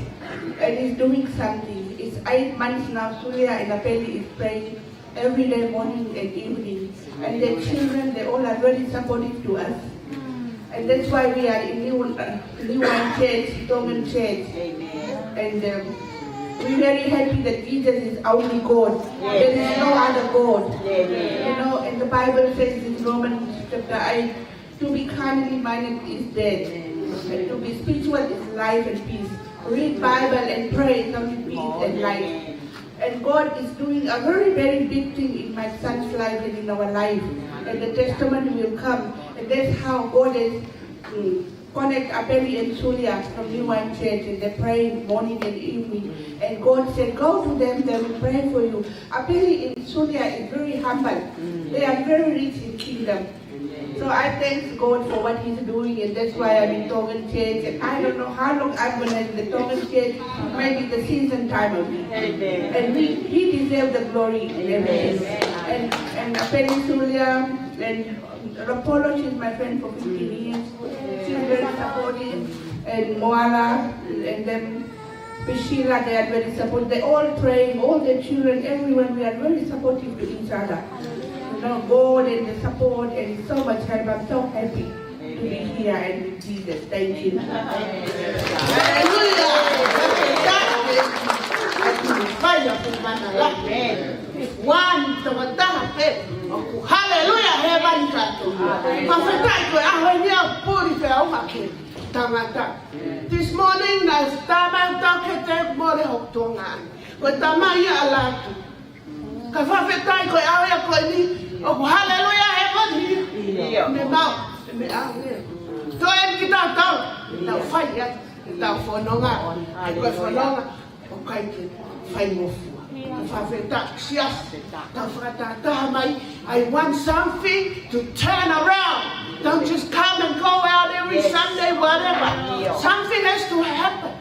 and is doing something. It's eight months now, Sulia and Apeli is praying every day, morning and evening. And their children, they all are very supportive to us. And that's why we are in New, uh, New Wine Church, Tongan Church. Amen. And, um, we're very happy that Jesus is only God. Yes. There is no other God. Amen. You know, and the Bible says in Romans chapter eight, "To be carnally minded is death, and to be spiritual is life and peace." Read Bible and pray, comes peace and life. And God is doing a very, very big thing in my son's life and in our life. And the testimony will come. And that's how God is, mm, connect Apeli and Sulia from New Wine Church, and they pray morning and evening. And God said, "Go to them, they will pray for you." Apeli and Sulia is very humble. They are very rich in kingdom. So I thank God for what He's doing, and that's why I'm in Tongan Church. And I don't know how long I'm gonna in the Tongan Church. Maybe the season time of it. Amen. And we, He deserves the glory and everything. Amen. And, and Apeli, Sulia and Rapolo, she's my friend for fifteen years. She's very supportive. And Moala and them, Priscilla, they are very supportive. They all praying, all the children, everyone, we are very supportive to each other. You know, God and the support and so much help. I'm so happy to be here and with Jesus. Thank you. Hallelujah. One, toko taha pē. ʻOku haleluia he vani kātoa. Fakafetaʻi ko e ʻaho ni ʻoku puli pē au hake. Tangata. This morning, naʻe tama ʻo tau ke te mole hoku tuongaʻane. Ko e tama ia ʻa Latu. Ka fakafetaʻi ko e ʻaho ia ko eni, ʻoku haleluia he vani. ʻIo. Mei mau, mei au ia. Toe eni kitautolu, tau fai ia, tau fononga. Ko e fononga, ʻoku ʻikai ke faingofua. Fakafetaʻi siasi, tau fakatahataha mai. I want something to turn around. Don't just come and go out every Sunday, whatever. Something has to happen.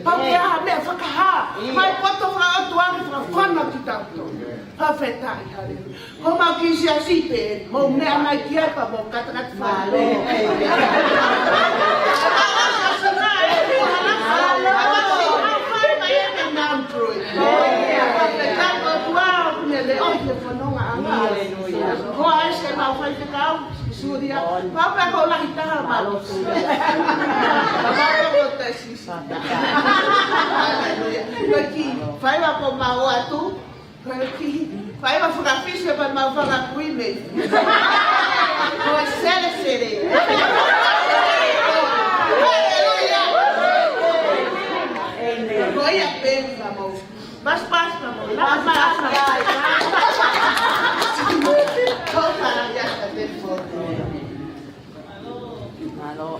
Pau ke ʻi ai ha meʻa fakahā. Mai poto fakaʻotua ke fakafana kitautolu. Fakafetaʻi, haleluia. Ko mau kiʻi siasi pē, mou meʻa mai ki ai pea mou katakata fale. Haleluia. Ko e ʻai se mau faifekau. Suria, papa ko lahi taha ma. Papa ko taisi. Haleluia. Ko e kiʻi faiva ko mau atu. Ko e kiʻi faiva fakafisi pea mau fakakui mei. Ko e selesele. Haleluia. Ko ia pē ka mau. Mas, mas, mas, mas, mas, mas. Toka ya ka te foto. Malo.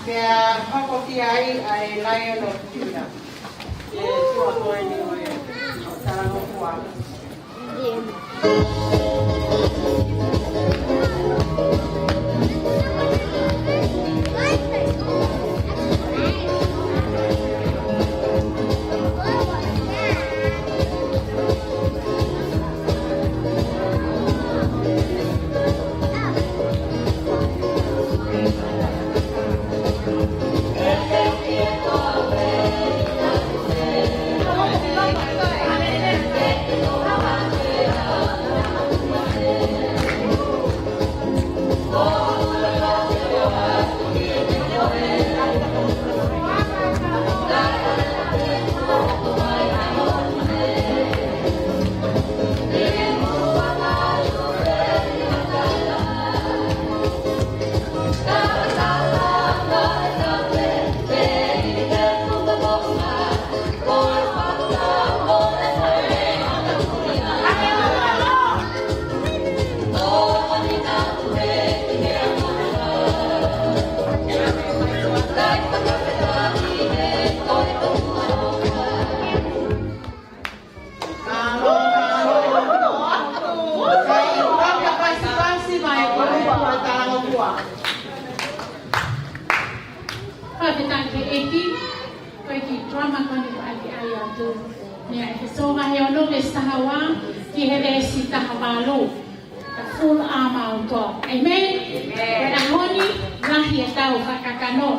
Pea hoko ki ai ʻa e Lion of Judah. ʻE tua ko eni ʻo e talangofua. Fakafetaʻi ki he ʻEiki, ko e kiʻi drama ko eni ʻoku ʻai ke ʻai atu. Mei he ʻEfesō vahe ono veesi taha ua ki he veesi taha valu. The full armor of God. Amen? Amen. Ko e ʻaho ni, lahi ʻetau fakakakano.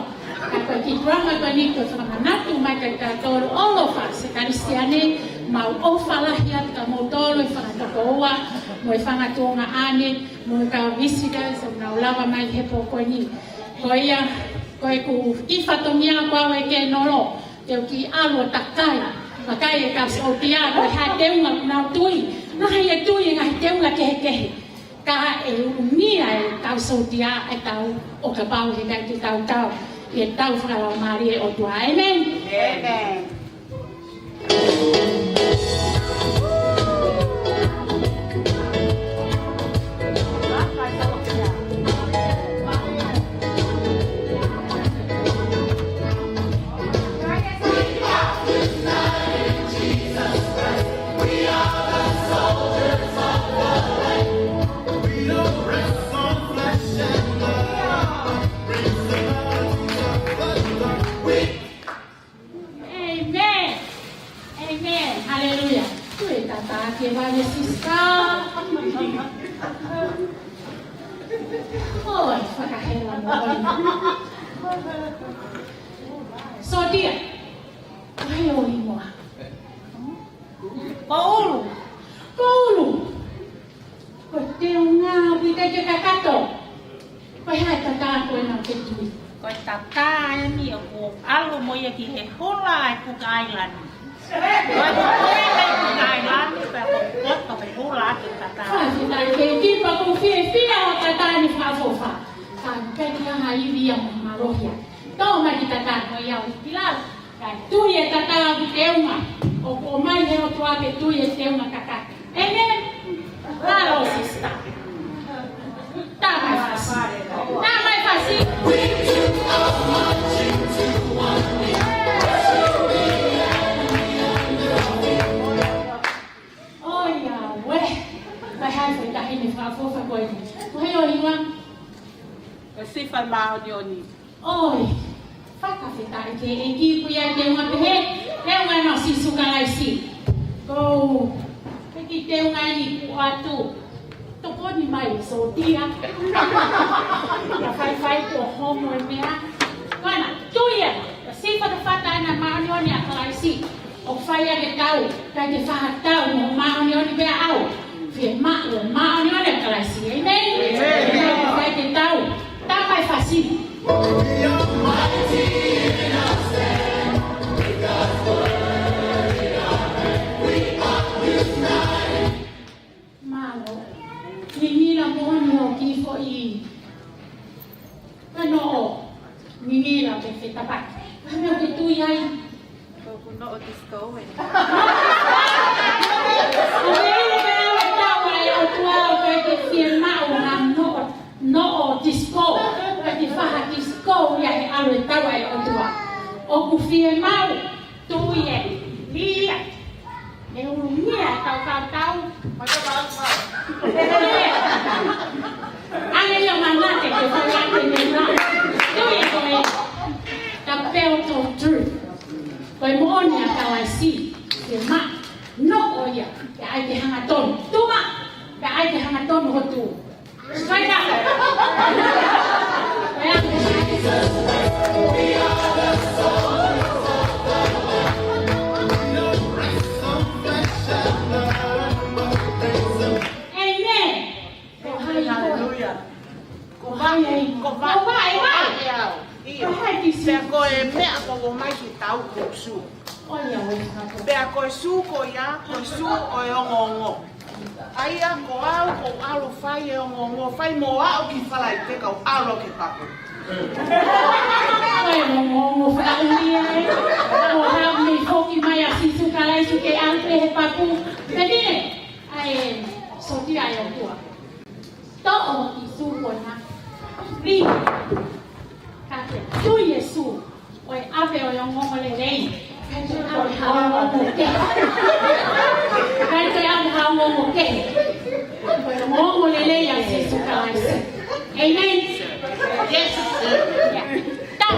Ka ko e kiʻi drama ko eni ko e fakamanatu mai kiate kitautolu ʻoku ʻofa ʻa e Kalisitiane, mau ʻofa lahi atu kia moutolu e fanga tokoua, mo e fanga tuongaʻane, mo e kau visitors ʻoku nau lava mai he pō ko eni. Ko ia, ko ʻeku kiʻi fatongia ko au ʻe ke nolo, te u kiʻi ʻalu ʻo takai, takai e kau sōtia, ko e hā e teunga ʻoku nau tui, lahi e tui e ngaahi teunga kehekehe. Ka ʻe ʻuhinga e kau sōtia ʻetau, ʻo kapau he ʻikai ke tau tau ʻi he tau fakalaumālie ʻo e ʻOtua. Amen. Amen. Amen. Amen. Hallelujah. Tui e tata ke vale sista. ʻOi, fakahela mo ʻoe. Sōtia. Ai, ʻoi moa. Ko ʻulu. Ko ʻulu. Ko e teunga ʻoku ʻikai ke kakato. Ko e hā e tata ko ena ʻoku ke tui? Ko e tata eni ʻoku ʻalu mo ia ki he hula ʻa e Kuka ʻAilani. Ko e tui ʻa e Kuka ʻAilani, pea ko e poto ke hula ʻa e tata. Fakafetaʻi ki he ʻEiki, pea ʻoku ou fiefia ʻo tata ni fakaʻofoʻofa. Ka ʻikai ke ʻi ai ha ivi ia mo mālohi ia. Tō mai ki tata ko ia ʻo i pilau. Kae tui e tata ki he teunga. ʻOku ʻomai he ʻOtua ke tui e teunga kakato. Amen. Hello, sister. Tā mai fasi. Tā mai fasi. ʻOiauē. Ko hai fai tahi ni fakaʻofoʻofa ko eni? Ko hai ʻo hinga? Ko Sifa Māʻoniʻoni. ʻOi, fakafetaʻi ki he ʻEiki, ko ia e teunga pehē, teunga ʻo Sīsū Kalaisi. Ko e kiʻi teunga eni kuo ʻoatu. Tokoni mai e sōtia. Ka faifai kuo homo e meʻa. Ko ena, tui ē, ko Sifa Tafata ena māʻoniʻoni ʻa Kalaisi. ʻOku fai ange tau, ʻikai ke fai ha tau mo māʻoniʻoni pea ʻau. Fiemaʻu e māʻoniʻoni ʻa Kalaisi. Amen? Amen. ʻIkai ke fai ke tau. Tā mai fasi. Mālō. Ngingila moʻoni hoʻo kiʻi foʻi. Ka noʻo. Ngingila pe fetapaki. Ka meʻa ke tui ai. Ko ʻeku noʻo disco ē. Ko e ʻilo pē ʻa e tau ʻa e ʻOtua ʻoku ʻikai ke fiemaʻu ha noʻo, noʻo disco. ʻIkai ke fai ha disco ia he ʻalu e ʻOku fiemaʻu, tui e, lia. E ulungia e kau kautau. ʻAle ia manate ke fai ake mena. Tui e ko e. The belt of truth. Ko e moʻoni ʻa Kalaisi. Fiemaʻu. Noʻo ia. Pea ʻai ke hangatonu. Tuma. Pea ʻai ke hangatonu ho tuʻu. Amen. Ko hai koe? Hallelujah. Ko hai? Ko hai? Ko hai? Ko hai? Ko hai? ʻIo. Ko hai ki si? Pea ko e meʻa ko ʻomai ki tau ko e sū. ʻOia, ʻoia. Pea ko e sū ko ia, ko e sū ʻo e ongoongo. ʻA ia ko au, ko e ʻalu fai e ongoongo, fai mo au ki Falaite kau ʻalu ki he papu. Ko e ongoongo fakaʻuli ai. Ko au mei foki mai ʻa Sīsū Kalaisi ke ʻalu ki he papu. Pea tine, ʻai, sōtia e ʻOtua. Toʻo ʻi sū ko na. Ri. Ka ke tui e sū. ʻO e ʻave ʻo e ongoongo lelei. Kae toe ʻave ha ongoongo kehe. Kae toe ʻave ha ongoongo kehe. Ko e ongoongo lelei ʻa Sīsū Kalaisi. Amen. Yes. Yeah. Tau.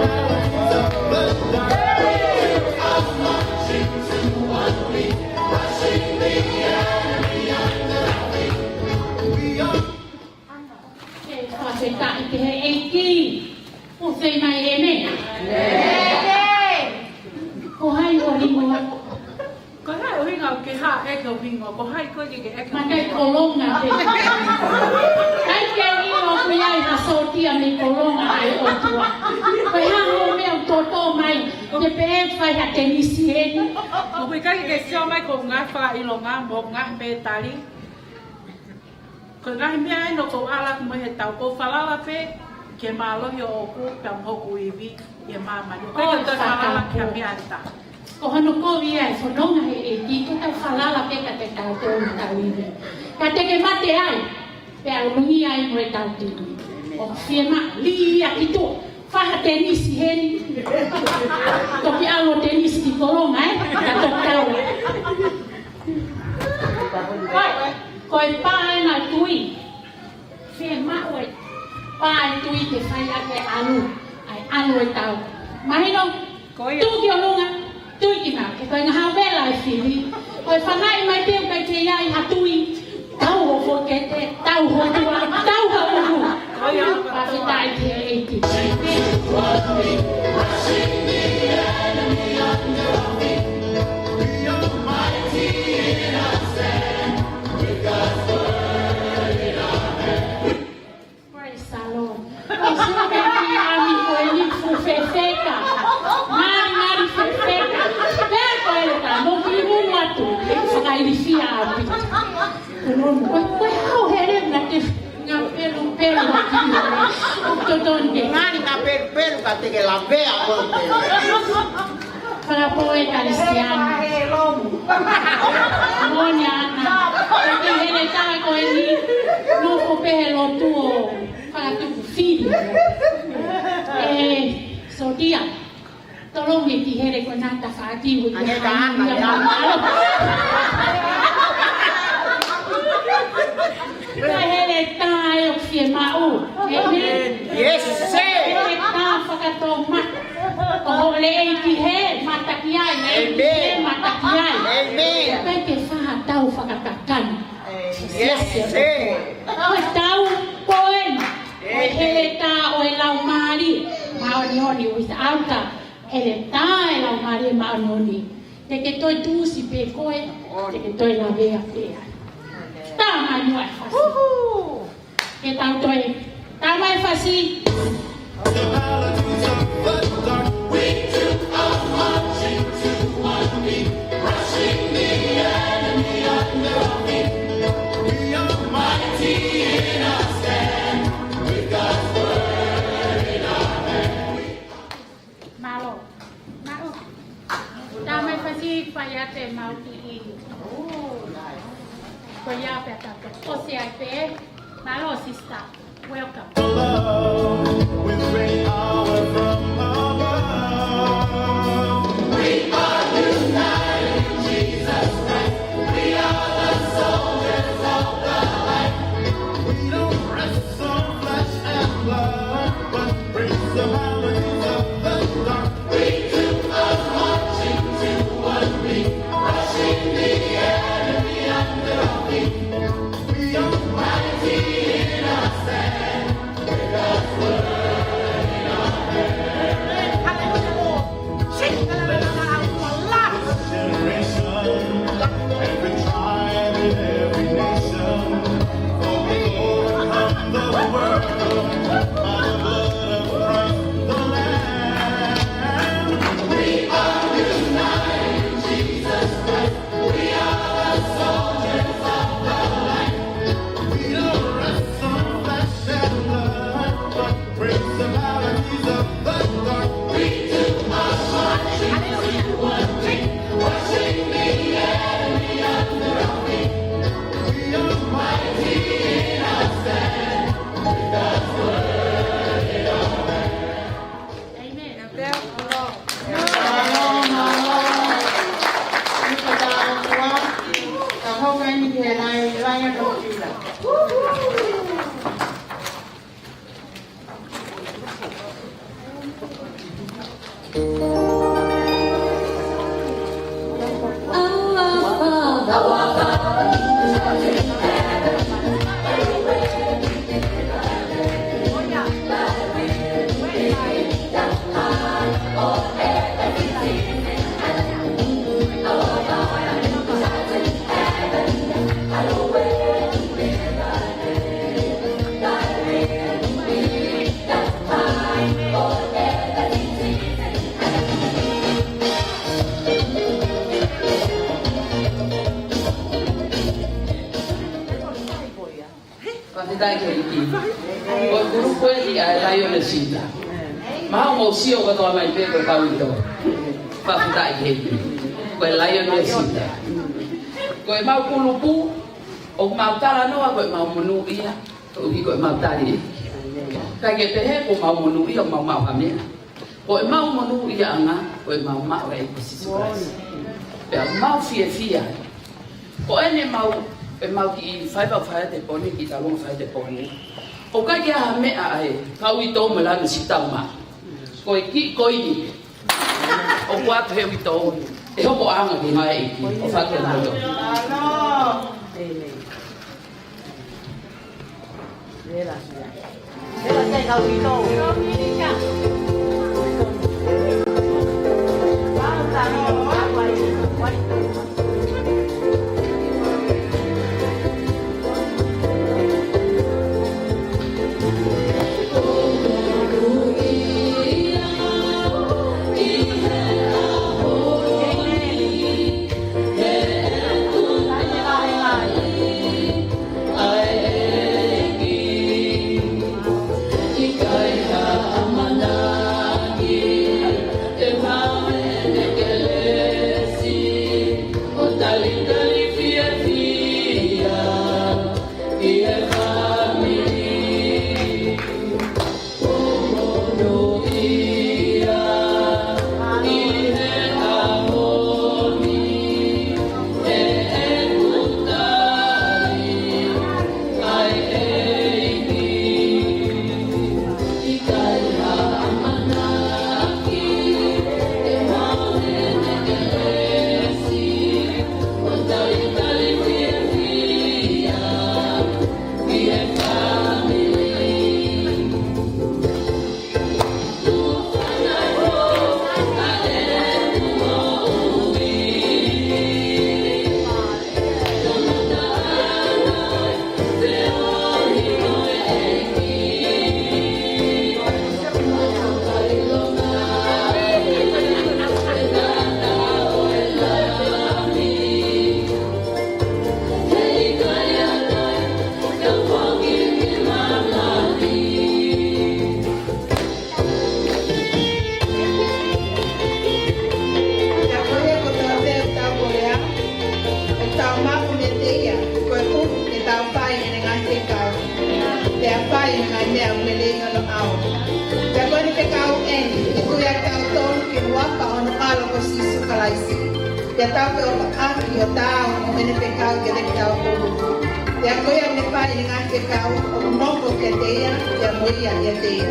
Ke fakafetaʻi ki he ʻEiki. ʻOku fai mai ʻēmeni. Ko hai ʻoku hingoa? Ko hai ʻoku hingoa ke hā e ke hingoa? Ko hai ko ke ke eke? Makai Kolonga te. Kai ke hingoa ʻoku ʻi ai ha sōtia mei Kolonga ʻa e ʻOtua. Ko e hā hoʻo meʻa ʻoku tōtō mai? Ke pehē fai ha tenisi heni. ʻOku ʻikai ke sio mai ko e ngaahi fakaʻilonga mo e ngaahi pētali. Ko e ngaahi meʻa ʻeni ʻoku ou ʻalu atu mo ia he tau, ʻoku ou falala pē ki he mālohi ʻoʻoku pea mo hoku ivi ʻi he māmani. ʻOku ʻikai ke u toe falala ki ha meʻa ʻe taha. Ko hono kovi ia e fononga he ʻEiki, ko ʻetau falala pē kiate kitautolu mo hotau ivi. Ka te ke mate ai, pea ʻulungia ai mo ʻetau tui. ʻOku fiemaʻu, lī ia ki tuʻa. Fai ha tenisi heni. Toki ʻalu ʻo tenisi ki Kolonga, ē? Ka toki tau. Ko e, ko e pā ʻena tui. Fiemaʻu e pā e tui ke fai ʻaki e ʻalu. ʻAi ʻalu e tau. Mahino? Ko ia. Tuʻu ki ʻolunga. Tui ki maʻu, ke ko e ngaahi vela e fili. Ko e fangaʻi mai pē ʻoku ʻikai ke ʻi ai ha tui. Tau ho fokete, tau ho tua, tau ho ʻulu. Ko ia. Fakafetaʻi ki he ʻEiki. Praise the Lord. Ko e sio ki he ʻami ko eni fuʻu fefeka. Ngali, ngali fefeka. Pea ko e leka, mo ki munu atu. Fakailifia ʻaupito. Ko e, ko e hau hele na te ngā pelu, pelu atu. Totonu ke. Ngali ngā pelu, pelu ka te ke lavea ko te. Fakapō e Kalisitiane. Moʻoni ʻaʻana. Ko e kiʻi heletā ko eni, nofo pē he lotu ʻo fakatupu fili. ʻE, sōtia. Tolongi e kiʻi hele ko ena tafaʻaki ui. Ange ka ana, ia. Ko e heletā ʻoku fiemaʻu. Amen. Yes, sir. Heletā fakatōmata. ʻO lelei ki he mata ki ai, lelei ki he mata ki ai. Amen. Pea ke fai ha tau fakakakano. Yes, sir. Ko e tau ko ena. Ko e heletā ʻo e Laumālie Māʻoniʻoni, without the heletā e Laumālie Māʻoniʻoni, te ke toe tuʻusi pē koe, te ke toe lavea pē ai. Tau mai muʻa e fasi. Ke tau toe. Tau mai fasi. Mālō. Mālō. Tau mai fasi fai atu e mau kiʻi. Ko ia pē ʻa tautolu. ʻOsi ai pē. Mālō, sister. Welcome. Love with great power from above. Fakafetaʻi ki he ʻEiki. Ko e kulupu eni ʻa e Lioness Sita. Mahalo mou sio kotoa mai pē ko e kau ʻi tō. Fakafetaʻi ki he ʻEiki. Ko e Lioness Sita. Ko ʻemau kulupu, ʻoku mau talanoa ko ʻemau monūʻia, koeʻuhi ko ʻemau tali ʻEiki. Kae kehe pehē ko ʻemau monūʻia, ʻoku mau maʻu ha meʻa. Ko ʻemau monūʻiaʻanga, ko ʻemau maʻu ʻa e ʻEiki ko Sīsū Kalaisi. Pea mau fiefia. Ko ʻene mau, ʻemau kiʻi faiva fai te poni, kiʻi talunga fai te poni. ʻOku ʻikai ke ʻi ai ha meʻa ʻa e kau ʻi tō mo e Lioness Sita ʻoku maʻu. Ko e kiʻi koini. ʻOku ʻoatu he uitou. ʻE hoko ʻo ʻaonga ki he ngaahi ʻeiki. ʻO fatu e moto. Pea ko ia kotoa pē ʻoku tau kolea, ʻoku tau maʻu meiate ia, koeʻuhi ke tau fai ʻene ngaahi fekau, pea fai ʻene ngaahi meʻa ʻoku lelei ʻi hono ʻao. Pea ko ʻene fekau eni, ke tui ʻa kitautolu ki he huafa ʻo hono ʻAlo ko Sīsū Kalaisi. Pea tau feʻofaʻaki ʻo taau mo ʻene fekau ke lele kitautolu. Pea ko ia ʻoku ne fai ʻene ngaahi fekau, ʻoku nofo kiate ia, pea mo ia ʻiate ia.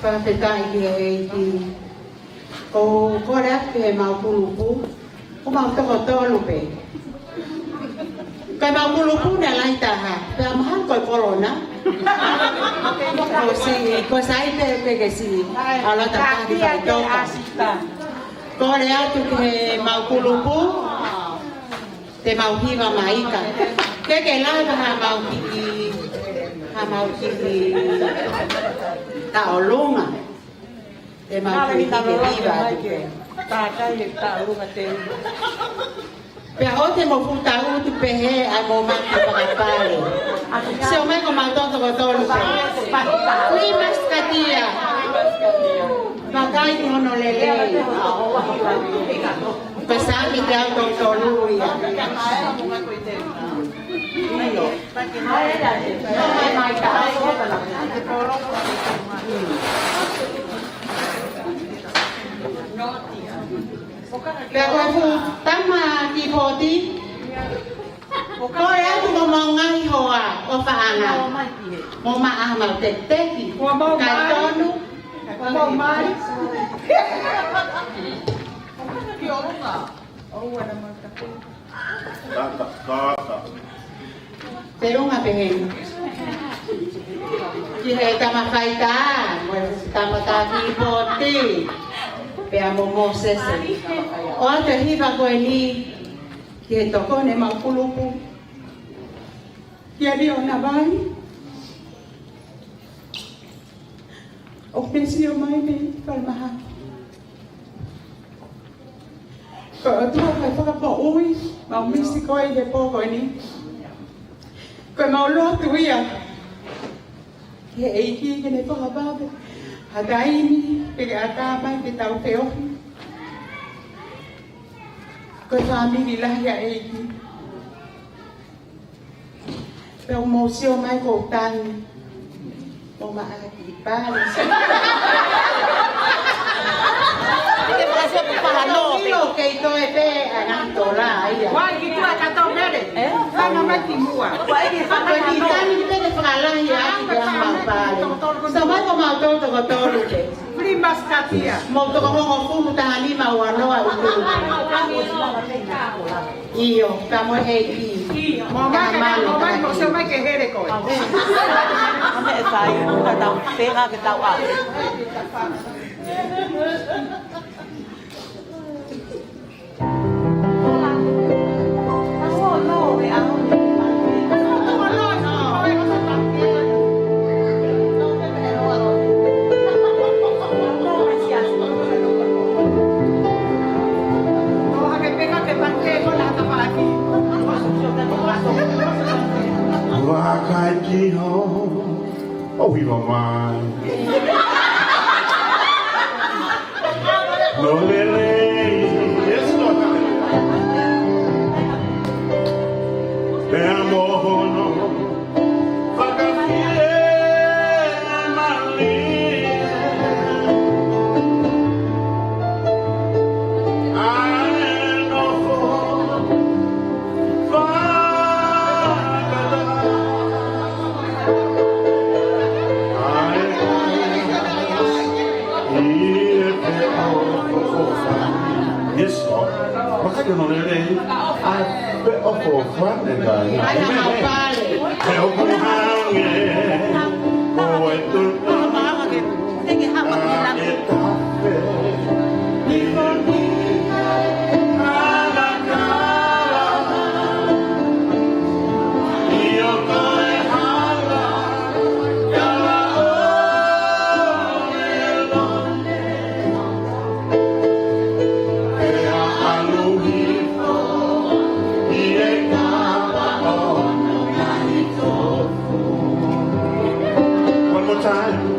Fakafetaʻi ki he ʻEiki. Ko, kole atu ki heʻemau kulupu, ko ʻemau toko tolu pē. Ko ʻemau kulupu naʻe lahi taha, pea mahalo ko e kolona. Ko si, ko sai pē pē ke si, ala ta paki fai toka. Kole atu ki heʻemau kulupu, te mau hiva mai ka. Ke ke lava haʻamau kiʻi, haʻamau kiʻi taʻolunga. Te mau kiʻi ke hiva atu pē. Pea ʻoua te mo fuʻu tau tu pehē ʻa mo maki fakapale. Sio mai ko mau toko tolu pē. Limas katia. Vakai ki hono lelei. Ko e sami te au toko tolu ia. Pea ko e fuʻu tama ki poti. Kole atu mo mau ngaahi hoa ʻofaʻanga. Mo maʻa mau tekiteki. Kae tonu. Tata, tata. Telunga pehē ni. Ki he tama faitā, mo e tama tā ki poti. Pea mo Mōsese. ʻOatu e hiva ko eni ki he tokoni ʻemau kulupu. Kia Lionavai. ʻOku ke sio mai mei falemahaki. Ko e ʻOtua ko e fakamoʻui, mau misi koe ʻi he pō ko eni. Ko ʻemau lotu ia ki he ʻEiki ke ne fakavave ha taimi ke ke ʻatā mai ke tau feohi. Ko e fāmili lahi ʻa e ʻEiki. Pea ʻoku mou sio mai ko u tangi. Mo maʻa ki pale. Ke fakasopu paha nō, ʻilo kei toe pē ʻa e ngaahi tola ia. Ua ki tua ka tau mele. Ē? Fanga mai ki mua. Ua ki fanga mai ki tangi ki pele fakalahi ʻa ki te ʻa mau pale. Sio mai ko mau tolu toko tolu pē. Fili masikatia. Mo toko hongofulu taha nima ua noa utu. ʻIo, ka mo e ʻEiki. ʻIo, mo mai ka mo mai mo sio mai ke hele koe. Ame e fai, ka tau fenga ke tau au. Vakai ki ho, ʻo hiva mai. Nō lelei, yes, Lord. Pea mo hono fakafiemālie. ʻA e nofo fakataha. ʻA e Yes, Lord. Makati hono lelei. ʻA e feʻofoʻofani. Amen. He ʻoku hangē ko e tuʻu ʻa e tafe. One more time.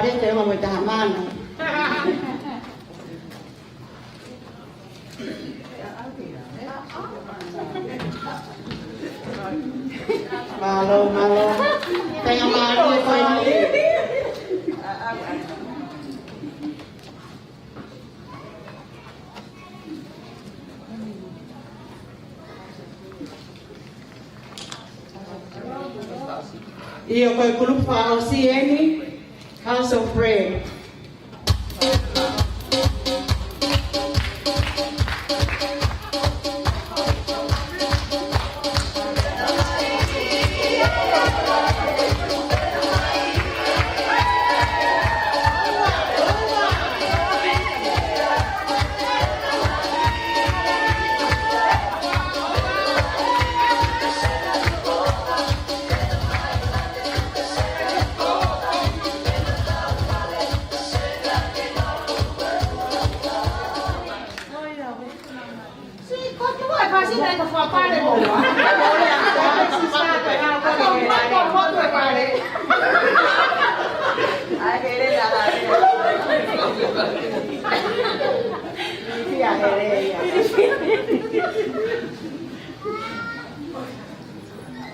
Te ma mo taha mano. Mālō, mālō. Tenga mālie ko eni. ʻIo, ko e kulupu fakaʻosi eni, House of Bread.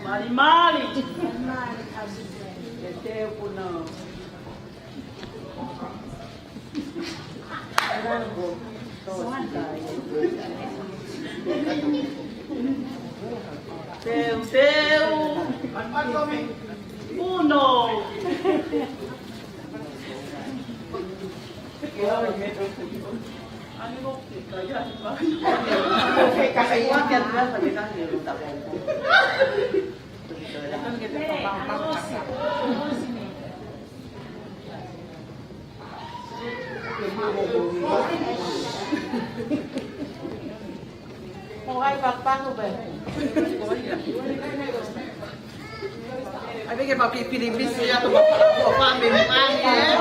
Mali, mali. Te u puna. Teu, teu. Uno. I think about Pipini Misi, ya to pa pa pa pa me mani, eh?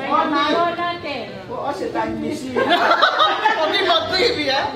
Ona, ona te. Ko o se tan misi. Ko ni mo tivi, eh?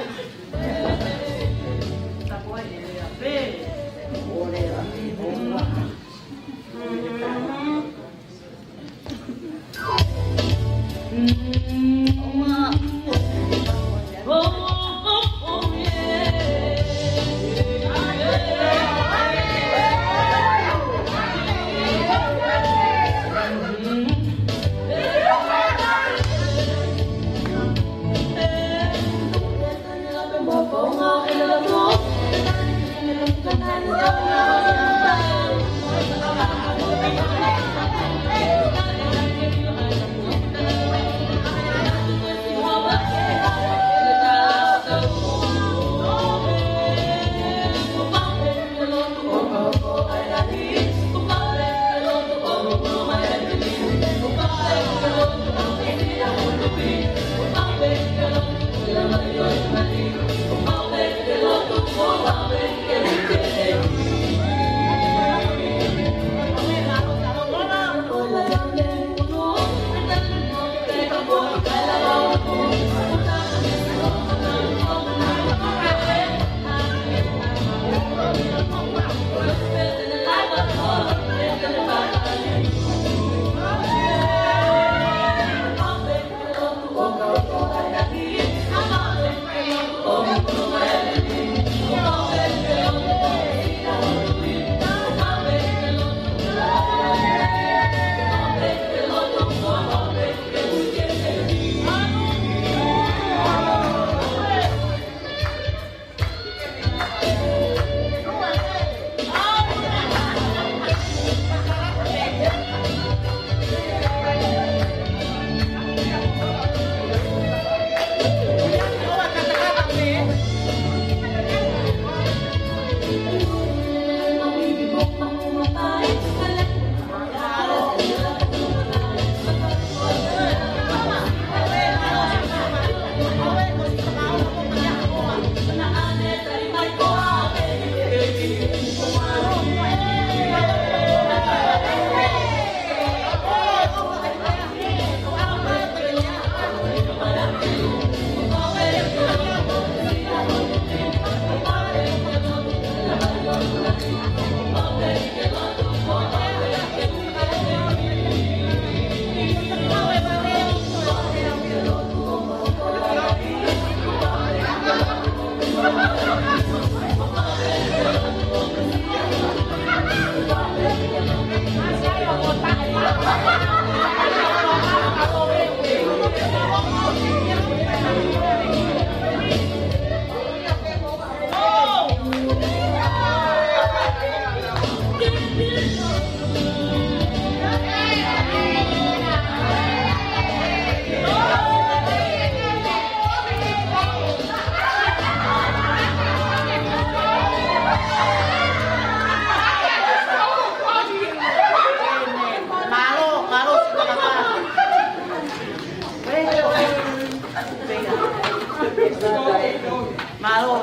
Mālō.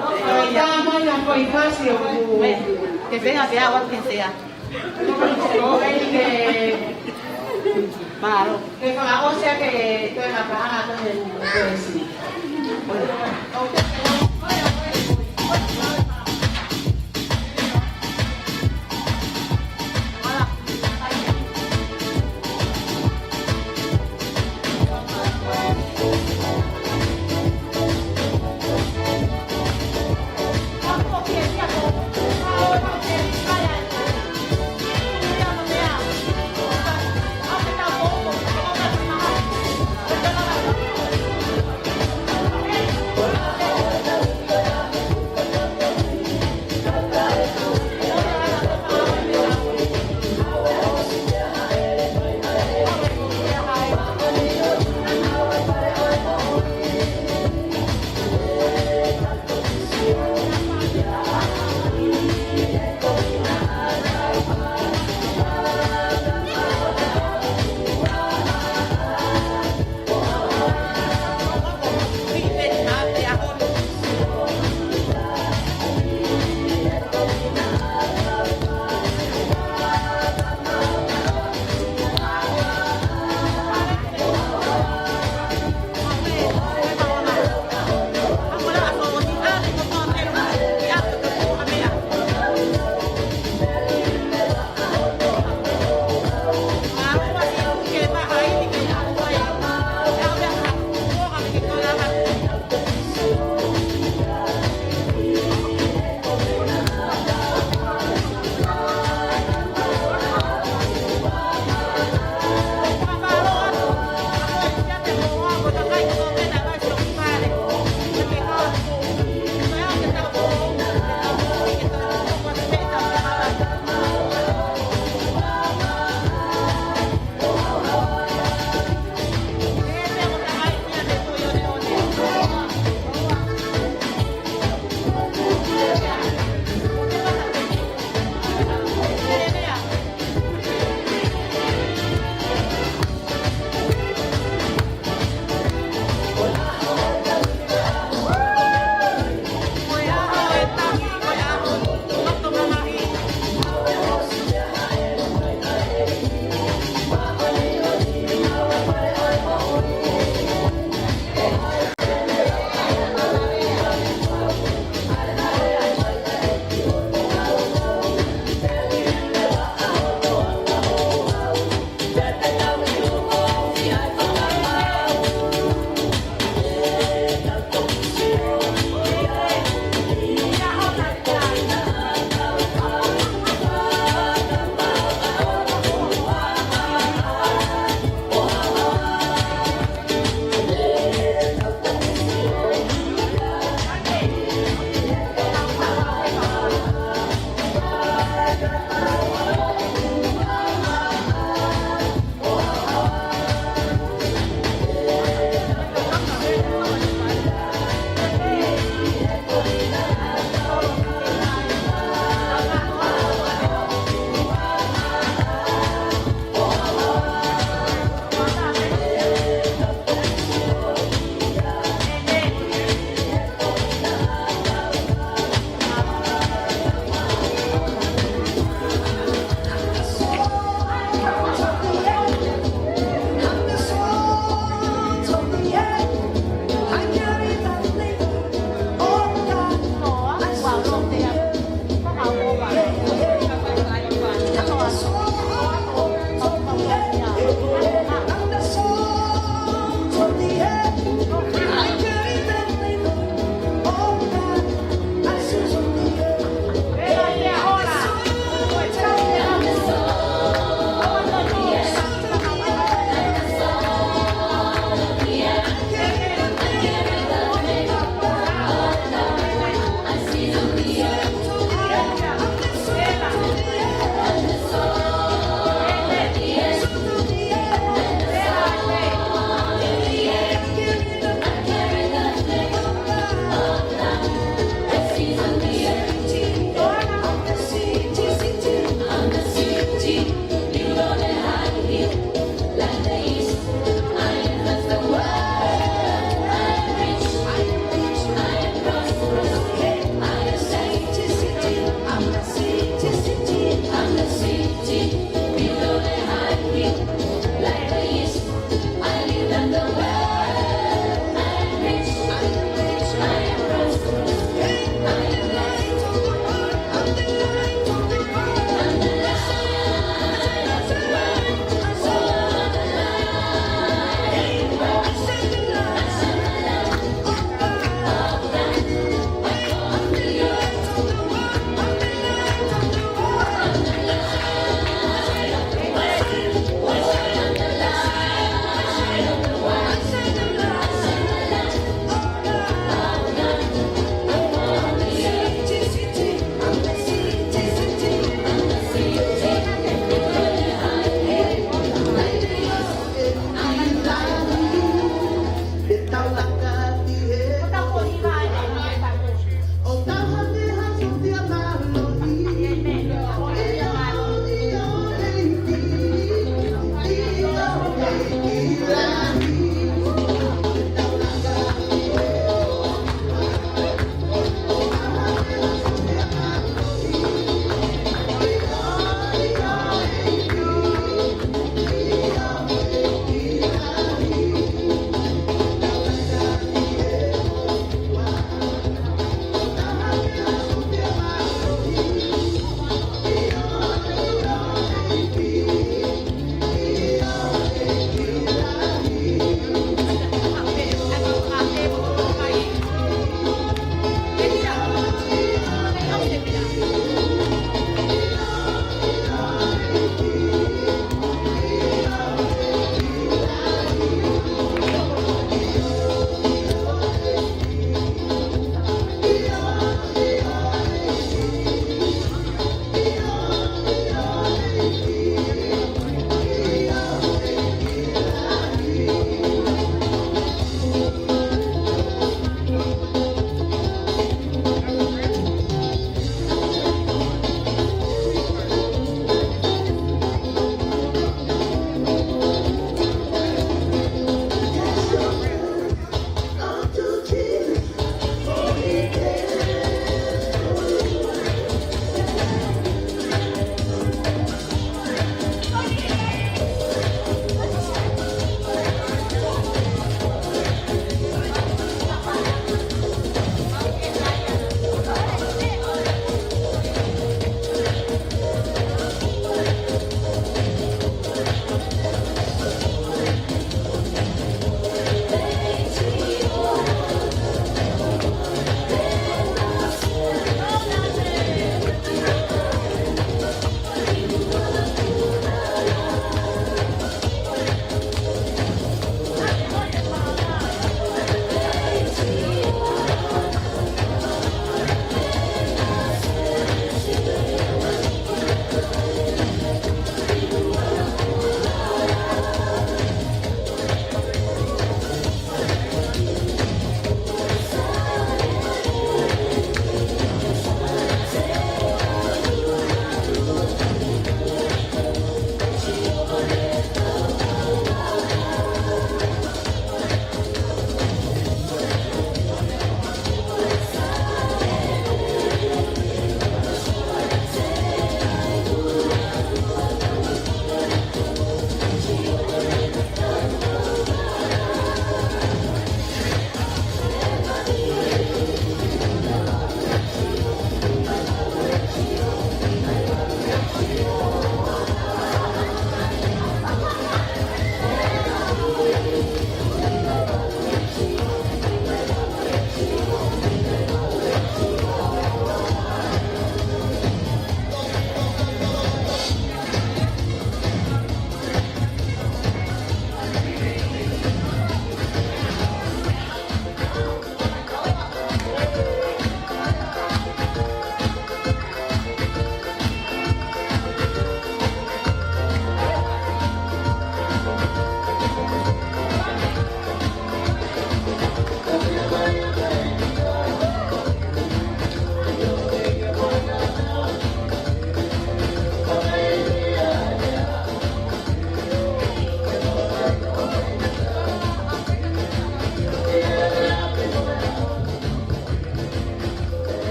Ka mai na ko i kasi o ku. Ke fenga pea wa ke sea. Ko e ke. Mālō. Ke fakaʻosi ke toe na paha to ne kuesi.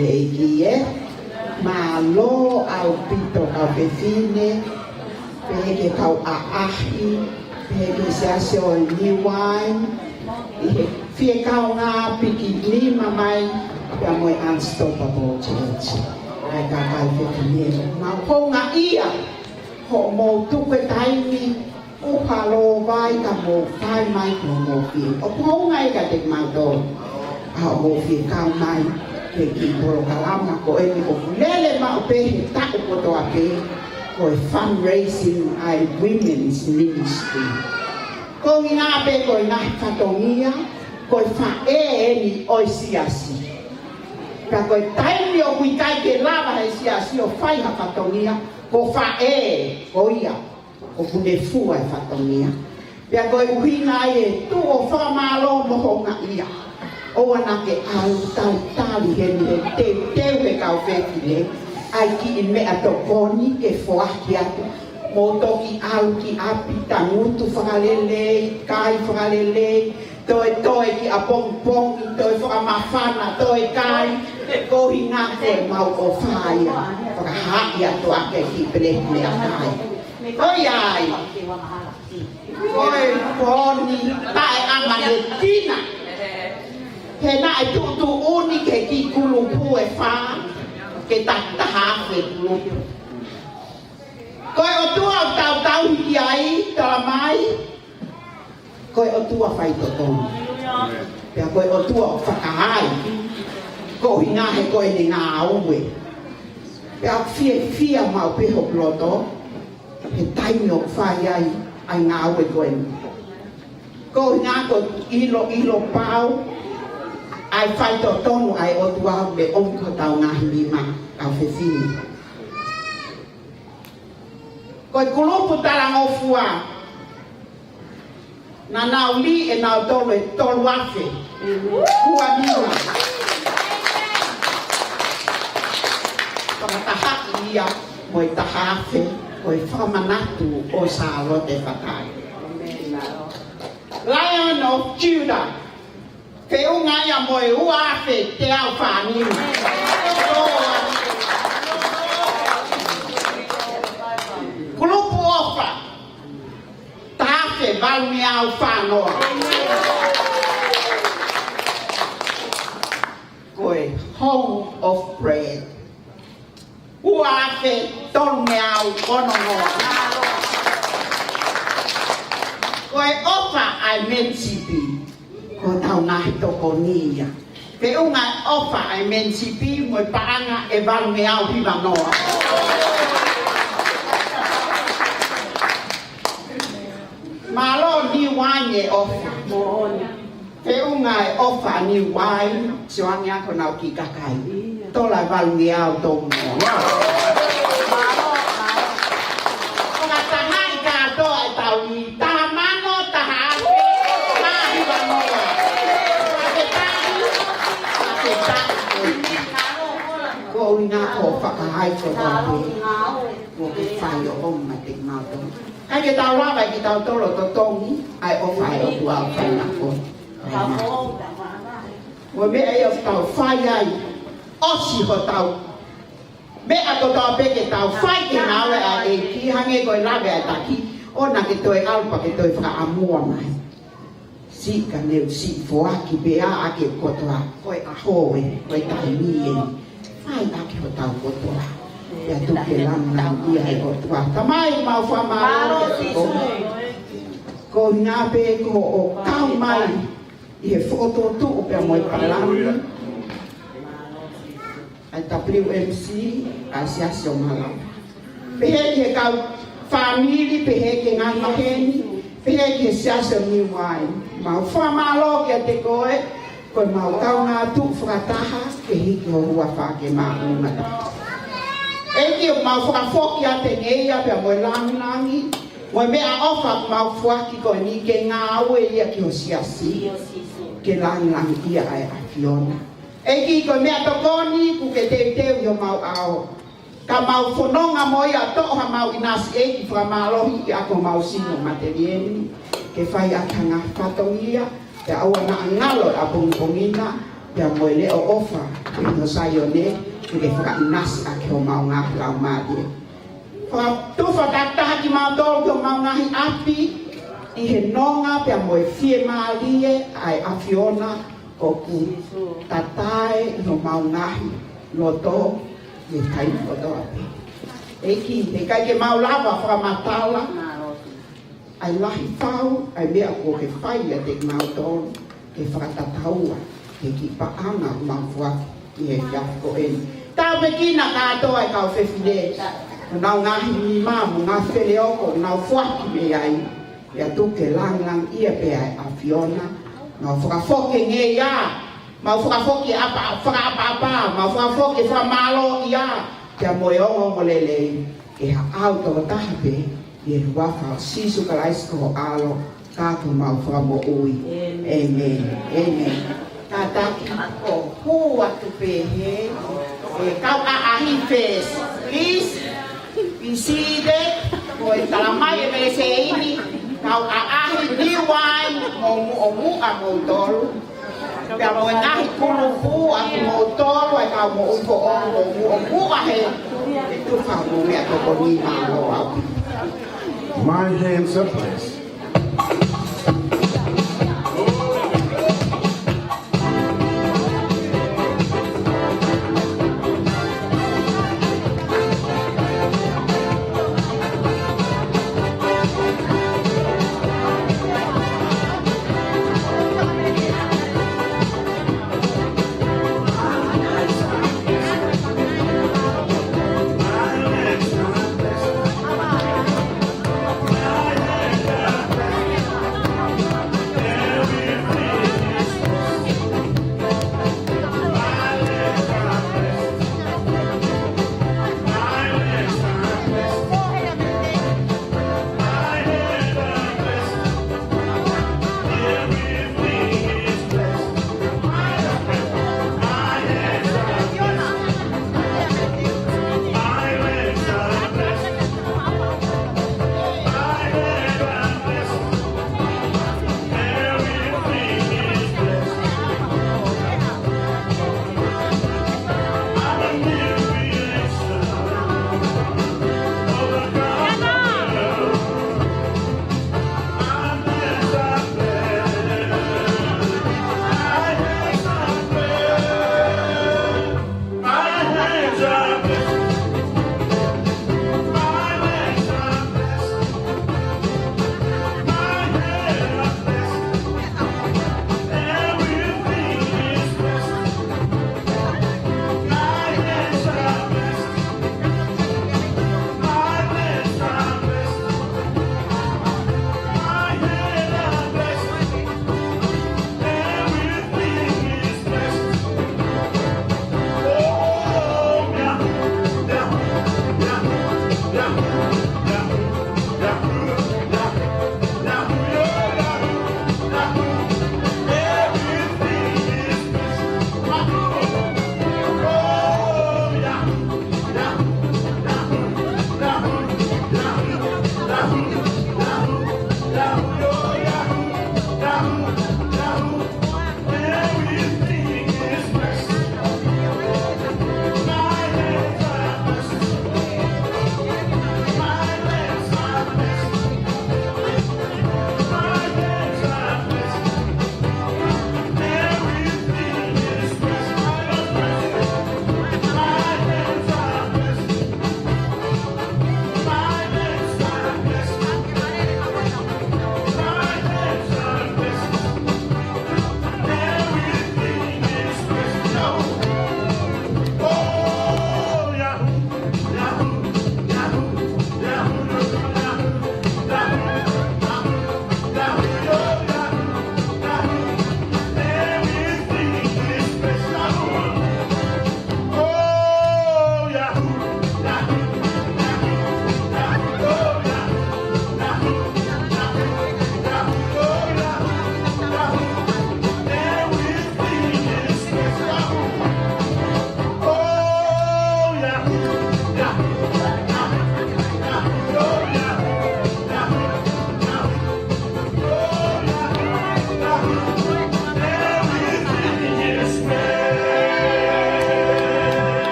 ʻEiki ē, mālō ʻaupito kau fefine, pehē ki he kau ʻaʻahi, pehē ki he siasi ʻo New Wine, ʻi he fie kaungā piki nima mai, pea mo e Unstoppable Church. ʻAi kakai fefine, mau houngaʻia, hoʻomou tuku e taimi, ʻuha lōvai ka mou fai mai ko mou fie. ʻOku houngaʻia kiate kimautolu ʻa hoʻomou fie kau mai ki he kiʻi polokalama ko eni ʻoku lele maʻu pē he taʻu kotoa pē ko e fundraising ʻa e Women's Ministry. Ko e ʻuhinga pē ko e ngaahi fatongia, ko e faʻē eni ʻo e siasi. Ka ko e taimi ʻoku ʻikai ke lava he siasi ʻo fai ha fatongia, ko e faʻē ko ia ʻoku ne fua e fatongia. Pea ko e ʻuhinga ia e tuʻu ʻo fakamālō mo houngaʻia. ʻOua naʻa ke ʻalu talitali heni he teuteu he kau fefine, ʻai kiʻi meʻatokoni ke foaki atu. Mou toki ʻalu ki ʻapi tangutu fakalelei, kai fakalelei, toe toe ki ʻapongipongi, toe fakamafana, toe kai, ko e ʻuhinga ko e mau ʻofa ia, fakahaaʻi atu ake ki he peleti meʻakai. Ko ia ai. Ko e poni, taʻeʻamanekina. He naʻe tuʻutuʻuni ke kiʻi kulupu ʻe fā, ke taki taha afe kulupu. Ko e ʻOtua ʻoku tau tauhi ki ai, tala mai, ko e ʻOtua faitotonu. Pea ko e ʻOtua ʻoku fakaai. Ko e ʻuhinga he ko ʻene ngāue. Pea fiefia maʻu pē hoku loto, he taimi ʻoku fai ai ʻa e ngāue ko eni. Ko e ʻuhinga ʻoku ou ʻiloʻilo pau ʻa e faitotonu ʻa e ʻOtua ʻoku ne ʻomi ki hotau ngaahi nima, kau fefine. Ko e kulupu talangofua, naʻa nau lī ʻe nautolu e tolu afe ua nima. Fakatahaʻi ia mo e taha afe, ko e fakamanatu ʻo Sālote Fatai. Lion of Judah. Feʻunga ia mo e ua afe teau fā nima. Kulupu ʻofa, taha afe valungeau fā noa. Ko e Home of Bread. Ua afe tolungeau ono noa. Ko e ʻofa ʻa e Mensipi, ko hotau ngaahi tokoni ia. Feʻunga e ʻofa ʻa e Mensipi mo e paʻanga ʻe valungeau hiva noa. Mālō New Wine e ʻofa. Feʻunga e ʻofa New Wine, sio ange ʻa ko ʻenau kiʻi kakai. Tola valungeau tolu noa. Fakatahaʻi kātoa e tau ʻi taha mano, taha afe, taha hiva noa. Fakatahaʻi, fakatahaʻi. Ko e ʻuhinga ko e fakahai ko e tau pē. Ko e fai ʻo ʻomi maʻa kimautolu. ʻIkai ke tau lava ʻe kitautolu ʻo totongi ʻa e ʻofa ʻa e ʻOtua ʻoku faingofua. Ko e meʻa ia ʻoku tau fai ai, ʻosi hotau meʻa kotoa pē ke tau fai ki he ngāue ʻa e ʻEiki, hangē ko e lave ʻa e taki, ʻoua naʻa ke toe ʻalu pea ke toe fakaʻamua mai. Siʻi ka neu siʻi foaki pē ʻa e ʻoku kotoa, ko e ʻaho ē, ko e taimi ē. Fai ʻaki hotau kotoa. Pea tuku ke lāngilangiʻia ʻa e ʻOtua. Tamai, mau fakamālō. Ko e ʻuhinga pē ko hoʻo kau mai ʻi he fokotuʻutuʻu pea mo e palani ʻa e W M C, ʻa e Siasi ʻo Malava. Pehē ki he kau fāmili, pehē ki he ngaahi maheni, pehē ki he Siasi ʻo New Wine. Mau fakamālō kiate koe, ko e mau kaungā tuʻu fakataha ke hiki ho huafa ke maʻu ngata. ʻEiki, mau fakafoki atu e ngeia pea mo e lāngilangi, mo e meʻaʻofa mau foaki ko eni ke ngāue ia ki ho Siasi, ke lāngilangiʻia ʻa e ʻAfiona. ʻEiki, ko e meʻatokoni kuo ke teuteu ʻi homau ʻao. Ka mau fononga mo ia ʻo toʻo hamau ʻinasi, ʻEiki, fakamālohiʻi ʻaki homau sino matelieni ke fai ʻaki ha ngaahi fatongia, pea ʻoua naʻa ngalo ʻapongipongi na, Pea mo e leʻo ʻofa ʻi ho Saione, ke ke fakaʻinasi ʻaki homau ngaahi laumālie. Fakatufa takitaha kimautolu ki homau ngaahi ʻapi, ʻi he nonga pea mo e fiemālie ʻa e ʻAfiona, ʻoku tatae ʻi homau ngaahi loto, ʻi he taimi kotoa pē. ʻEiki, heʻikai ke mau lava fakamatala ʻa e lahi fau ʻa e meʻa kuo ke fai ʻiate kimautolu, ke fakatataua ki he kiʻi paʻanga ʻoku mau foaki ʻi he efiafi ko eni. Tāpuekina kātoa e kau fefine, ʻenau ngaahi nima mo e ngaahi feleoko ʻoku nau foaki mei ai. Pea tuku ke langilangiʻia pē ʻa e ʻAfiona. Mau fakafoki e ngeia, mau fakafoki e ʻapa, fakaʻapaʻapa, mau fakafoki e fakamālōʻia, pea mo e ongoongolelei, ke haʻu tokotaha pē, ʻi he huafa ʻo Sīsū Kalaisi ko ho ʻAlo, ka ko homau Fakamoʻui. ʻĒmeni. ʻĒmeni. ʻĒmeni. Kātaki, ko e hū atu pē he, e kau ʻaʻahi first. Please, be seated. Ko e talamai ʻe Meleseini, kau ʻaʻahi, new wine, mou muʻomuʻa moutolu. Pea mo e ngaahi kulupu ʻa kimoutolu, ʻa e kau moʻui foʻou, mou muʻomuʻa he, ke tufa mo e meʻatokoni, mālō ʻaupito. My hands up, please.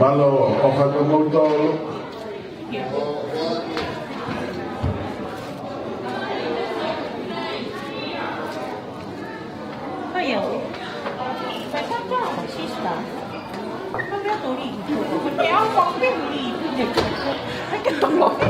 Mālō, ʻofa atu moutolu. Hiya. Sister.